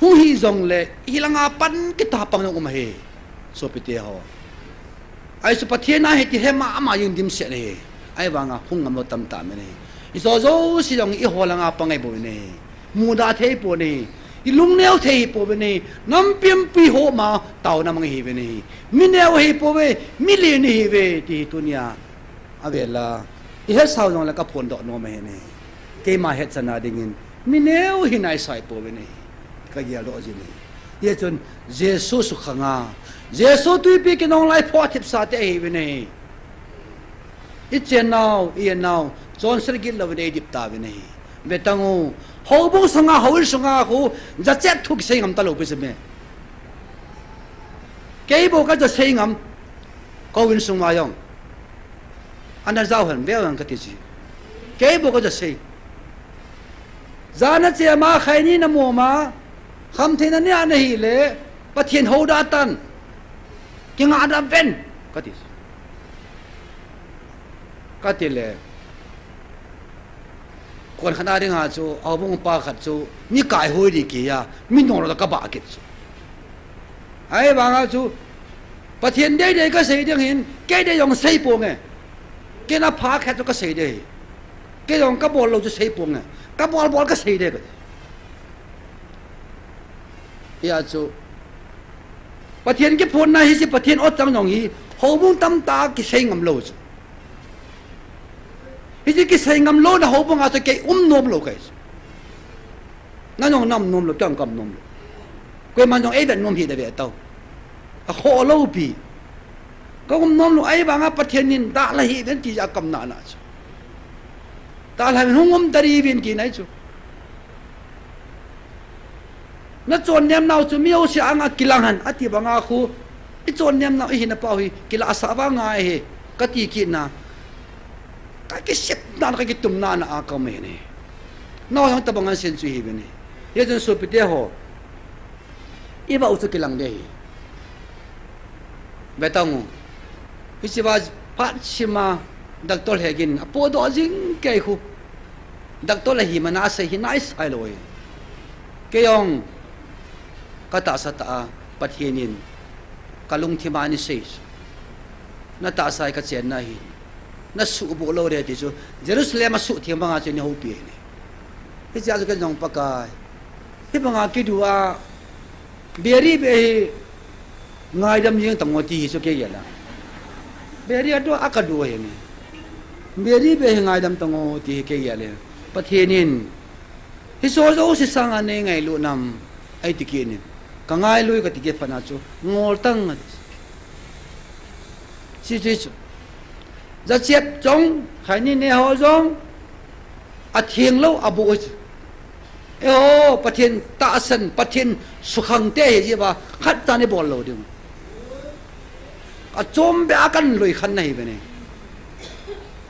hung hi jongle, hilanga pan kitah pang jong um ahi. Sopite ho. Ahi chu Pathen a ahi ti hema ama jong dimset ahi. Ahivanga hung ngam lou tamtah um ahi. Hiche jouse jong iho langa pang ahi bou ahi. Mudah thei pou ahi. Ilungneo thei pou ahi. Nampi umpi ho ma taona mang ahi ve ahi. Mi neo ahi pouve, mi len ahi ve ti hi tunia. Avela, ihetsau jongle kaphondoh nom ahi. Keima hetchan a dingin, mi neo hi naisai pouve ahi. Kageldoh jin ahi. Hijeh chun, Jesu sukhanga, Jesu twipi kinong lai phoh thipsa te ahi ve ahi. Ichennau, i-ennau, chonset gilou ve nei dip tauve ahi. Vetang u, houbung sunga, houin sunga khu, jachat thu kisei ngam talou pi seme. Kei bou kaja sei ngam, ka houin sunga jong. Ana jao hen, veu hen kati chu. Kei bou kaja sei. Jana chema khaini namoma, khamtheina nia nahile, Pathen houda tan. Kingah da ven, kati chu. Kati le. Kon khat a dinga chu, houbung pa khat chu, mi kaihoi di kei a, mi nolou kabah kit chu. Ahivanga chu, Pathen deidei kasei ding hin, kei dei jong sei ponge. Kei na pha khat chu kasei dei. Kei jong kabol lou chu sei ponge. Kabol bol kasei dei ka. Hia chu, Pathen kiphonna hiche Pathen otchang jong hi, houbung tamtah kisei ngam lou chu. Hiche kisei ngam louna houbunga chu kei um nom lou kahi chu. Nang jong na um nom lou, kei jong ka um nom lou. Koiman jong eivet nom hih le ve tau. Akhoh lou pi. Ka um nom lou, ahivanga Pathen in dalha hih uvin ti jeh a ka um nana chu. Dalha uvin hung um tadin ti nahi chu. Na chonnemnau chu mi jouse anga kilang hen, ati banga khu, i chonnemnau i hina pau hi, kilahsah vang ngai ahi, kati kit na. Ka kisepna, ka kitumna na a ka um ahi. Nang jong tabang an sen chu hi ve ni. Hijeh chun sopite ho. I vah u chu kilang ding ahi. Vetang u. Hiche va phat sima doctor hegin apodoh jing kei khu. Doctor ahi mana asei hi naisai lou ahi. Kei jong ka tahsa tah a Pathen in ka lungthim a ana sei. Na tahsa hi ka chenna ahi. Na suhboh lou ding ti chu Jerusalem a suhtheng banga chu eina houpi ahi. Hichea chu kei jong Pakai. Hibanga kidu a Beri be hi ngaidam jing tango ti hi chu kei gel a. Beri a du a ka du hi ni. Beri be hi ngaidam tango ti hi kei gel e. Pathen in hiche jouse sanga nei ngailu nam ahi ti kit in. Ka ngailu ka ti kit phat na chu ngol tang a. Hiche chu. Jachep jong, khaini ne ho jong, atheng lou, aboh chu. Eiho, Pathen tahsan, Pathen sukhang te hi jiva, khat chan ibol lou ding. Achom be a kan loi khan nahi ve ne.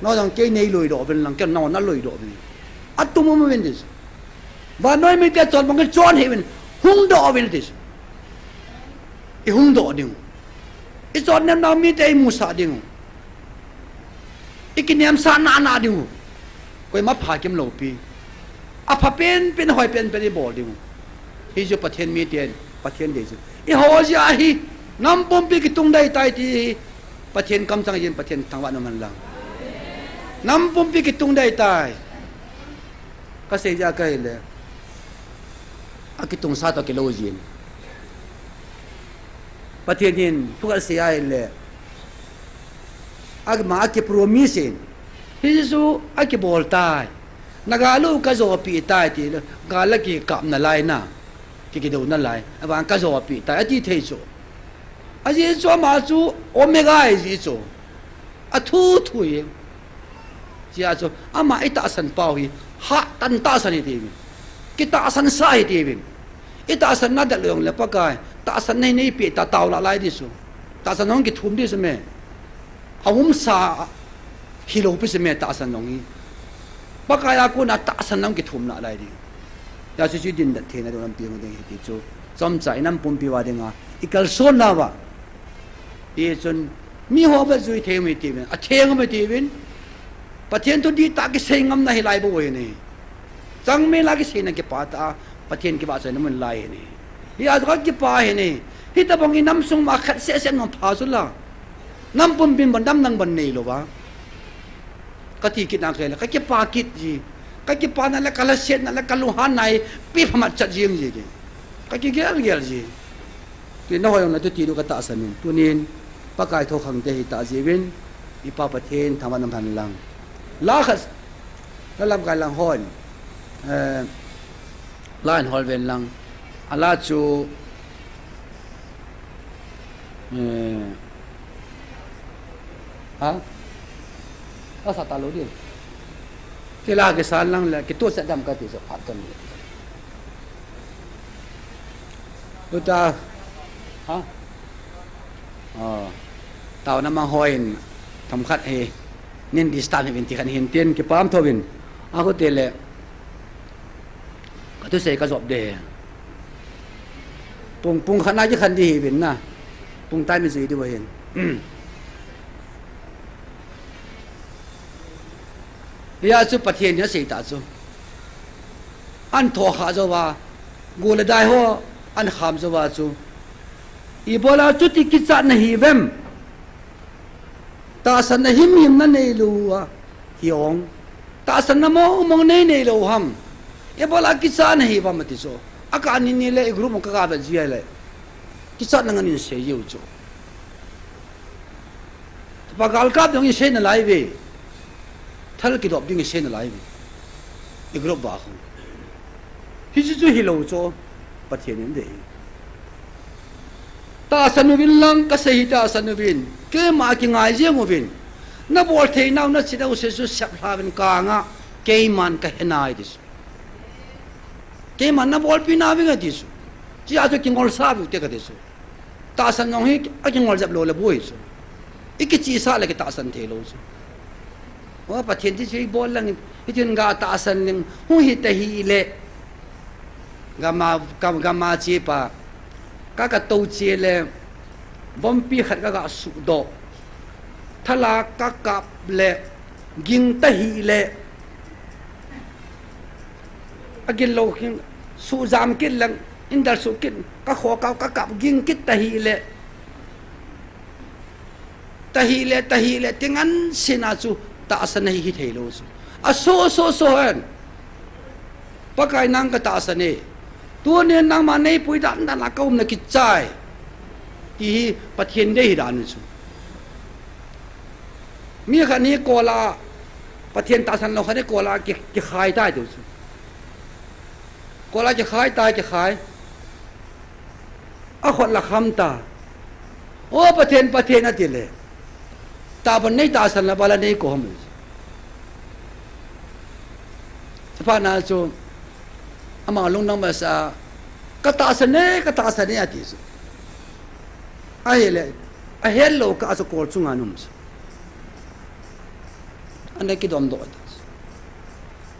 Nang jong kei nei loi doh uvin lang, ken nang na loi doh uvin. Atum um uvin ati chu. Vannoi mite chon bang chon hi uvin. Hung doh uvin ati chu. I hung doh ding. I chon nem nau mite i musah ding. I kinem sa na na ding u. Koima pha kim lou pi. Apha pen pen, hoi pen pen i bol ding u. Hi chu Pathen mi ten, Pathen dei chu. I ho jia hi, nam pumpi kitung dei tai ti hi. Pathen kamchang jin, Pathen thangvah in um hen lang. Nam pumpi kitung dei tai. Ka sei jia ka hi le. A kitung sa to kilou jin. Pathen in thu ka sei a hi le. Ama a ki promise in. Hi chu a kibol tai. Na gal u ka jopi tai ti le. Gal a kikap na lai na. Ki kido na lai. Avang ka jopi tai. Ati thei chu. Ajeh chu ama chu Omega ahi jeh chu. Athu thu hi. Chia chu, ama i tahsan pau hi, hahtan tahsan hi tiuvin. Kitahsan sa hi tiuvin. I tahsan na dal u jong le Pakai, tahsan nei nei pi ta tau la lai di chu. Tahsan jong kithum di chu me. A um sa hi lou pi chu me tahsan jong hi. Pakai a kona tahsan jong kithum la lai di. Ya chu chu din dat thei na do lam pi ho ding hi ti chu. Chomcha i nam pumpi va dinga, i kalson na va. Hichun, mi ho va jui thei um hi tiuvin, a theng um hi tiuvin, Pathen thu dihtah kisei ngam na hi lai bou hi ne. Chang mi la kisei na kipa ta, Pathen kivahchoi na mun lai hi ne. Hi a ka kipa hi ne. Hi tabang i nam sung ma khat seh seh nom pha chu la. Nam pumpin ban dam nang ban nei lou va. Ka ti kit na kei le, ka kipa kit ji. Ka kipa na le, ka la siet na le, ka lunghan na hi, pi phamat chat jing ji. Ka kigel gel ji. Ti na hoi jong na tu ti du ka tahsan in. Tunin, Pakai tho khang te hi ta jiuvin, i Pa Pathen thangvah in um hen lang. La khat, la lam kai lang hon. Eh, la in hol ven lang. A la chu, eh, Ha? Ka sa ta lou di. Kila kisan lang le, kitu sa dam ka ti sa phat kan le. Uta, ha? Oh. Tao na mang hoi in, themkhat hi, nin di stan hi vin ti khan hin tin, kipah tho vin. A ko te le, Ka thusei ka jop de. Pung, pung khat na kikhen di hi vin na. Pung tai mi jui di va hin. Hia chu Pathen in asei ta chu. An tho kha jo va. Gu le dai ho an kham jo va chu. Ibola chuti kichat na hi vem. Tahsan na himhim na nei lou a, hi ong. Tahsan na mong mong nei nei lou ham. Ibola kichat na hi vem ati chu. A ka ni ni le i group ka ga ve ji le. Kichat na ngan in sei jiu chu. Pa gal kap dong i sei na lai ve. Thal kidop ding i sei na lai ve. I group va khu. Hichu chu hilou chu Pathen in dei. Tahsan uvin lang ka sei hi tahsan uvin. Keima kingai jeng uvin. Na bol thei nau na chi nau se chu sep hla vin ka nga. Keiman ka he nai ti chu. Keiman na bolpi na vin a ti chu. Chia chu kingol sa vin te ka ti chu. Tahsan jong hi a kingol jep lou le boi chu. I kichi sa le kitahsan thei lou chu. O Pathen ti chu i bol lang, i tin ga tahsan ning, hu hi ta hi le. Gama, ka, gama chi pa. Ka ka to chi le. Vompi khat ka ga su do. Thala ka kap le. Ging ta hi le. A gin lou king, su jam kit lang, indal su kit, ka kho ka, ka kap ging kit ta hi le. Ta hi le, ta hi le, ti ngan sina chu tahsan hi hi thei lou chu. A so, so, so hen. Pakai nang ka tahsan e. Tunin nangma nei pui dan dan a ka um na kichai. Ti hi Pathen dei hi dan chu. Mi khat ni kola, Pathen tahsan lou khat ni kola ki, kikhai tai tu chu. Kola kikhai tai, kikhai. A khut la kham ta. O Pathen, Pathen ati le. Tahsan nei tahsan la bala nei ko ham. Chapa na chu. Ama lungdong masa, ka tahsan e, ka tahsan e ati chu. Ahile, ahet lou kah chu kol chunga um chu. Ana kidom doh ta chu.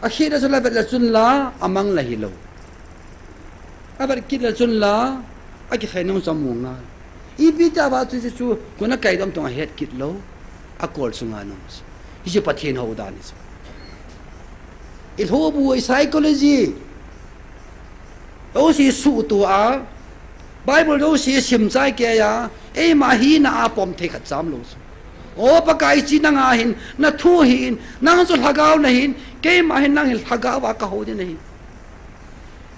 Akhit a chu la vet le chun la, amang la hilou. Avet kit le chun la, akikhai nung chu amu ngal. Ipi ti a chu chu, chu, kona kaidom tong ahet kit lou. Akol chunga um chu. Hichu Pathen hou dan chu. I lhobu, i psychology. Jouse suhtuh a, Bible jouse sim chai kei a, eima hina a pom thei khat cham lou chu. O Pakai, hiche nanga hin, na thu hin, nang chu lhagao nahin, keima hin nang hin lhagao a ka hou ding nahi.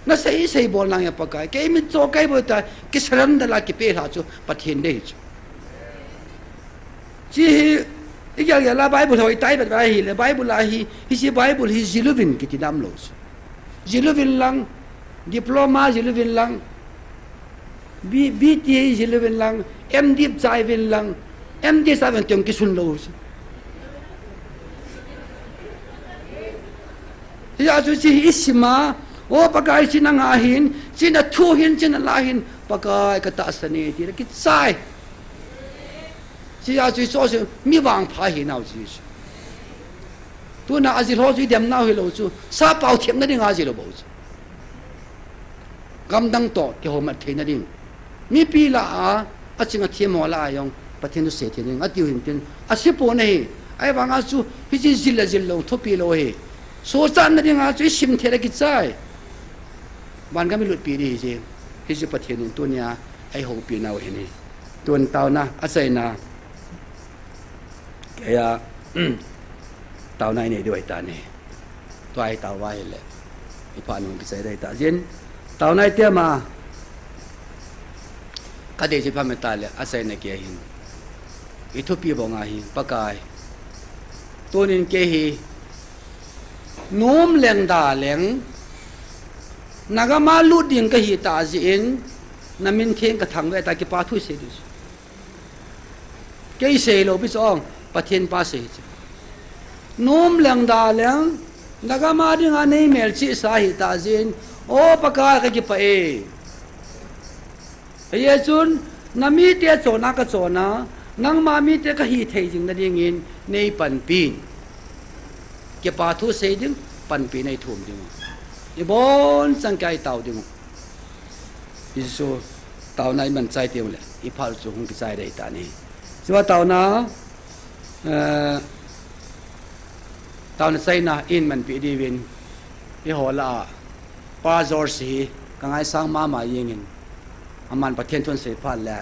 Na sei sei bol nang e Pakai, kei mit cho kai bol ta, ki surrender la kipe lha chu, Pathen dei chu. Hiche hi, i gel gel a Bible hoi tai vet vai hile, Bible a hi, hiche Bible hi jiluvin kiti dam lou chu. Jiluvin lang, diploma jiluvin lang, B-, B T A jiluvin lang, M Div chai uvin lang, M D chai uvin teng kisun lou chu. Hijeh chun hiche hi i sim a, o Pakai, hiche nanga hin, hiche na thu hin, hiche na la hin, Pakai ka tahsan e, ti le kichai. Hiche a chu hiche chu mi vangpha hi nau chu. Tuna ajil ho chu i dem nau hilou chu. Sappao themna dinga ajil lou bou chu. Gamdang toh kihoumat theina ding. Mipi lah a, aching athem ho lah a jong, Pathen thusei thei ding, atiu hin tin. Asei pon ahi. Ahivanga chu, hiche jil le jil lou, thupi lou ahi. Sochatna dinga chu i sim thei le kichai. Vangam i lutpi ding hiche. Hiche Pathen in tunia, eihoupi nau ahi ne. Tun taona, achaina. Kei a, taona i nei diu ahi tai. Tua i tao uva ahile, i phat nung kichai dei ta jin. Taona i tiam a, ka dei chu pha me ta le, achaina kei hin. I thupi bang ahi, Pakai. Tunin kei hi, nom leng da leng, na gam a lut ding ka hi ta jeh in, na min theng ka thangvah ta, kipa thu sei diu chu. Kei sei lou pi chu ong, Pathen pa sei chu. Nom leng da leng, na gam a dinga nei melchihsa hi ta jeh in, o Pakai ka kipah e. Hijeh chun, na mite chonna ka chonna, nangma mite ka hi thei jing na dingin, nei panpi in. Kipa thu sei ding, panpi nei thum ding. I bonchan kei a i tao ding. Hichu, taona i man chai teng le, i phat chu hung kichai dei ta ne. Chua taona, eh, taona chaina in manpi diuvin, i ho lah a, Pa George hi, ka ngaisang mama jeng in, aman Pathen thu asei phat le,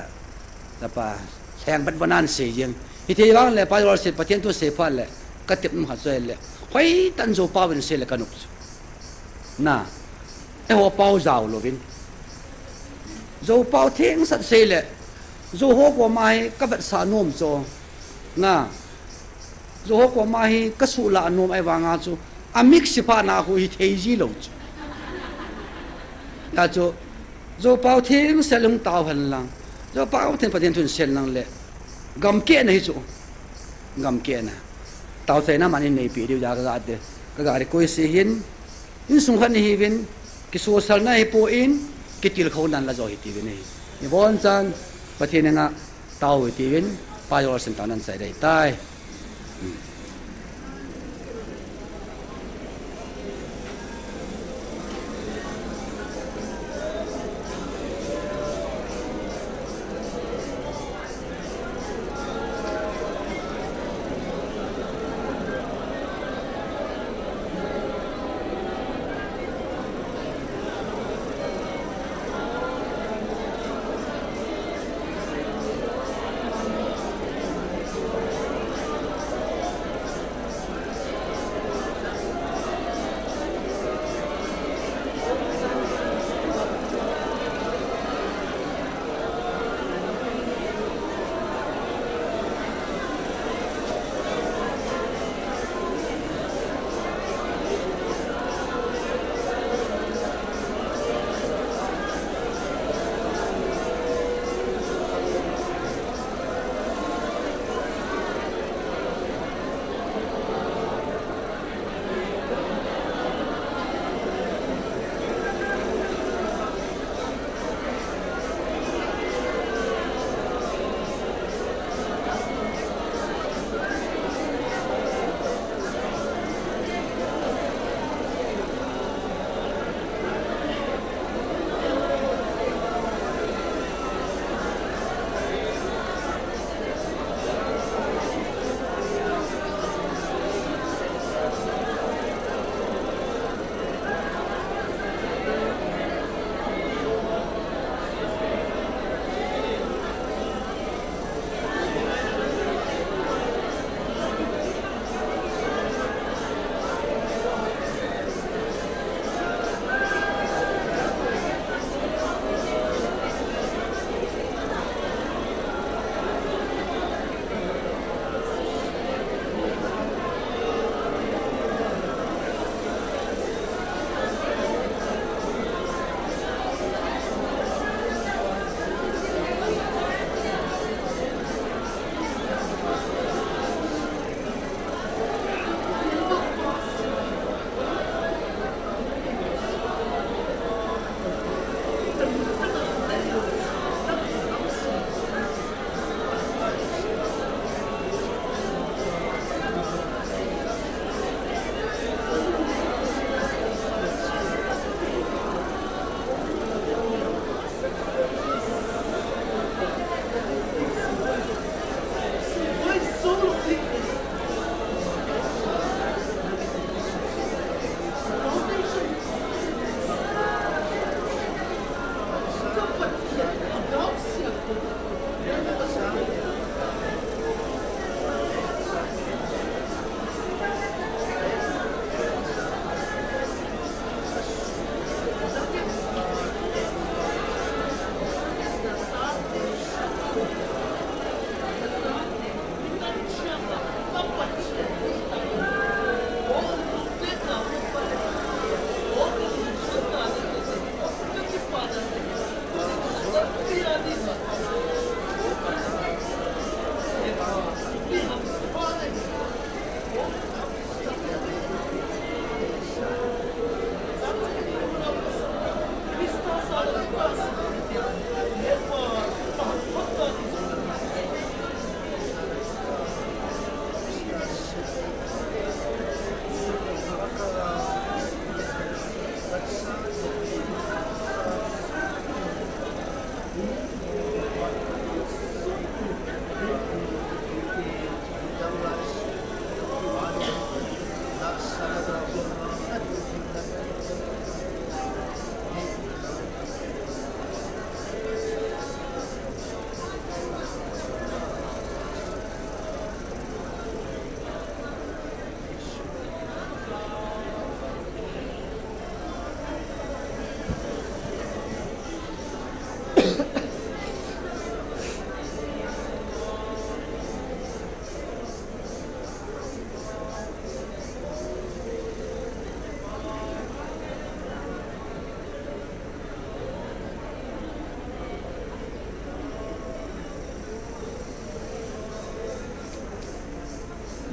tapa, lheng bat vana asei jeng. Hithei vang le, Pa George hi Pathen thu asei phat le, ka tep nom khat chu ahile, hoitah in Zopa uvin asei le ka nop chu. Na, eiho pao jao louvin. Zopa u thengsel sei le, Zo ho koma hi ka vetsah nom chu. Na, Zo ho koma hi ka suhlah nom ahivanga chu. A mix phat na khu hithei ji lou chu. Hijeh chun, Zopa u thengsel hung tao hen lang. Zopa u theng Pathen thu sei hen lang le. Gam kehna hi chu. Gam kehna. Taochaina man in neipi diu jeh a ka ga te. Ka ga request ahin. Insung khat nahiuvin, kisosalna hipon, kitilkhouna la jo hitiuvin ahi. Ibonchan, Pathen henga tao hitiuvin, Pa George in taona ahin chai dei tai.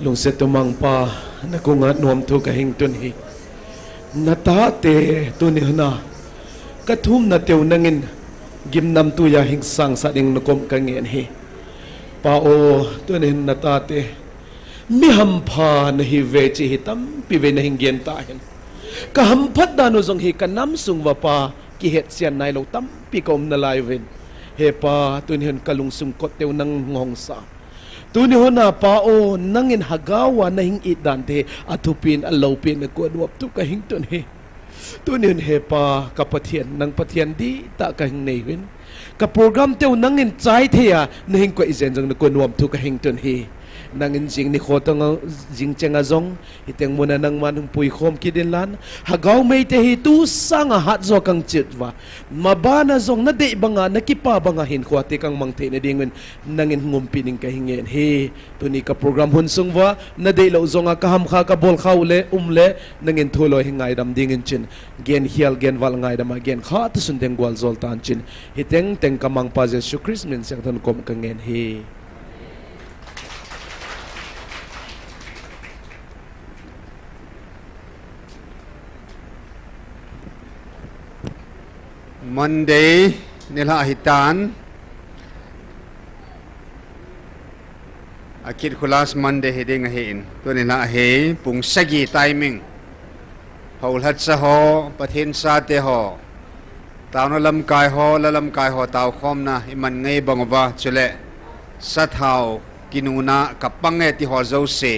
Lungset umangpa, nakonga nomthu kahin tun hi. Natate tuni huna kathumna teu nangin gimnamtui a hinsang sah ding nakom kangen hi. Pa o, tuni hin natate mi hampha nahiuve chih hi tampi vei nahin gen tahen. Kahamphat dan u jong hi kanam sung uva pa kihetchen nailou tampi kaum nalai uvin. He Pa, tuni hin kalungsung kot teu nangin hong sa. Tuni huna Pa o, nangin hagao a nahin it dan te, athupin aloupin nakonopthu kahin tun hi. Tuni hin he Pa, ka Pathen, nang Pathen dihtah kahin nei uvin. Ka program teu nangin chai thei a nahin koi jen jong nakonopthu kahin tun hi. Nangin jing nikho tong a, jing cheng a jong, hiteng muna nangman hung puikhom kit inlan. Hagao mei te hi tu sanga hatjo kang chit uva, maban a jong nadei banga, nakipa banga hinkho te kang mang thei nading uvin, nangin hung umpi ding kahin ngen hi. Tuni ka program hun sung uva, nadei lou jonga kahamkha kabolkha u le, um le, nangin thulou hi ngaidam dingin chin. Gen hial, gen val ngaidam a, gen kha tusun teng gual jol tan chin. Hiteng teng kamangpa Jesu Christ min seng thun kom kangen hi. Monday nilhah hitan. Akit khu last Monday hiding ahin. Tuni nilhah hi pung sagi timing. Houlhatcha ho, Pathen chate ho. Taona lamkai ho, la lamkai ho, taokhomna iman ngei bang uva, chule sathao kinuna kapang e ti ho jouse.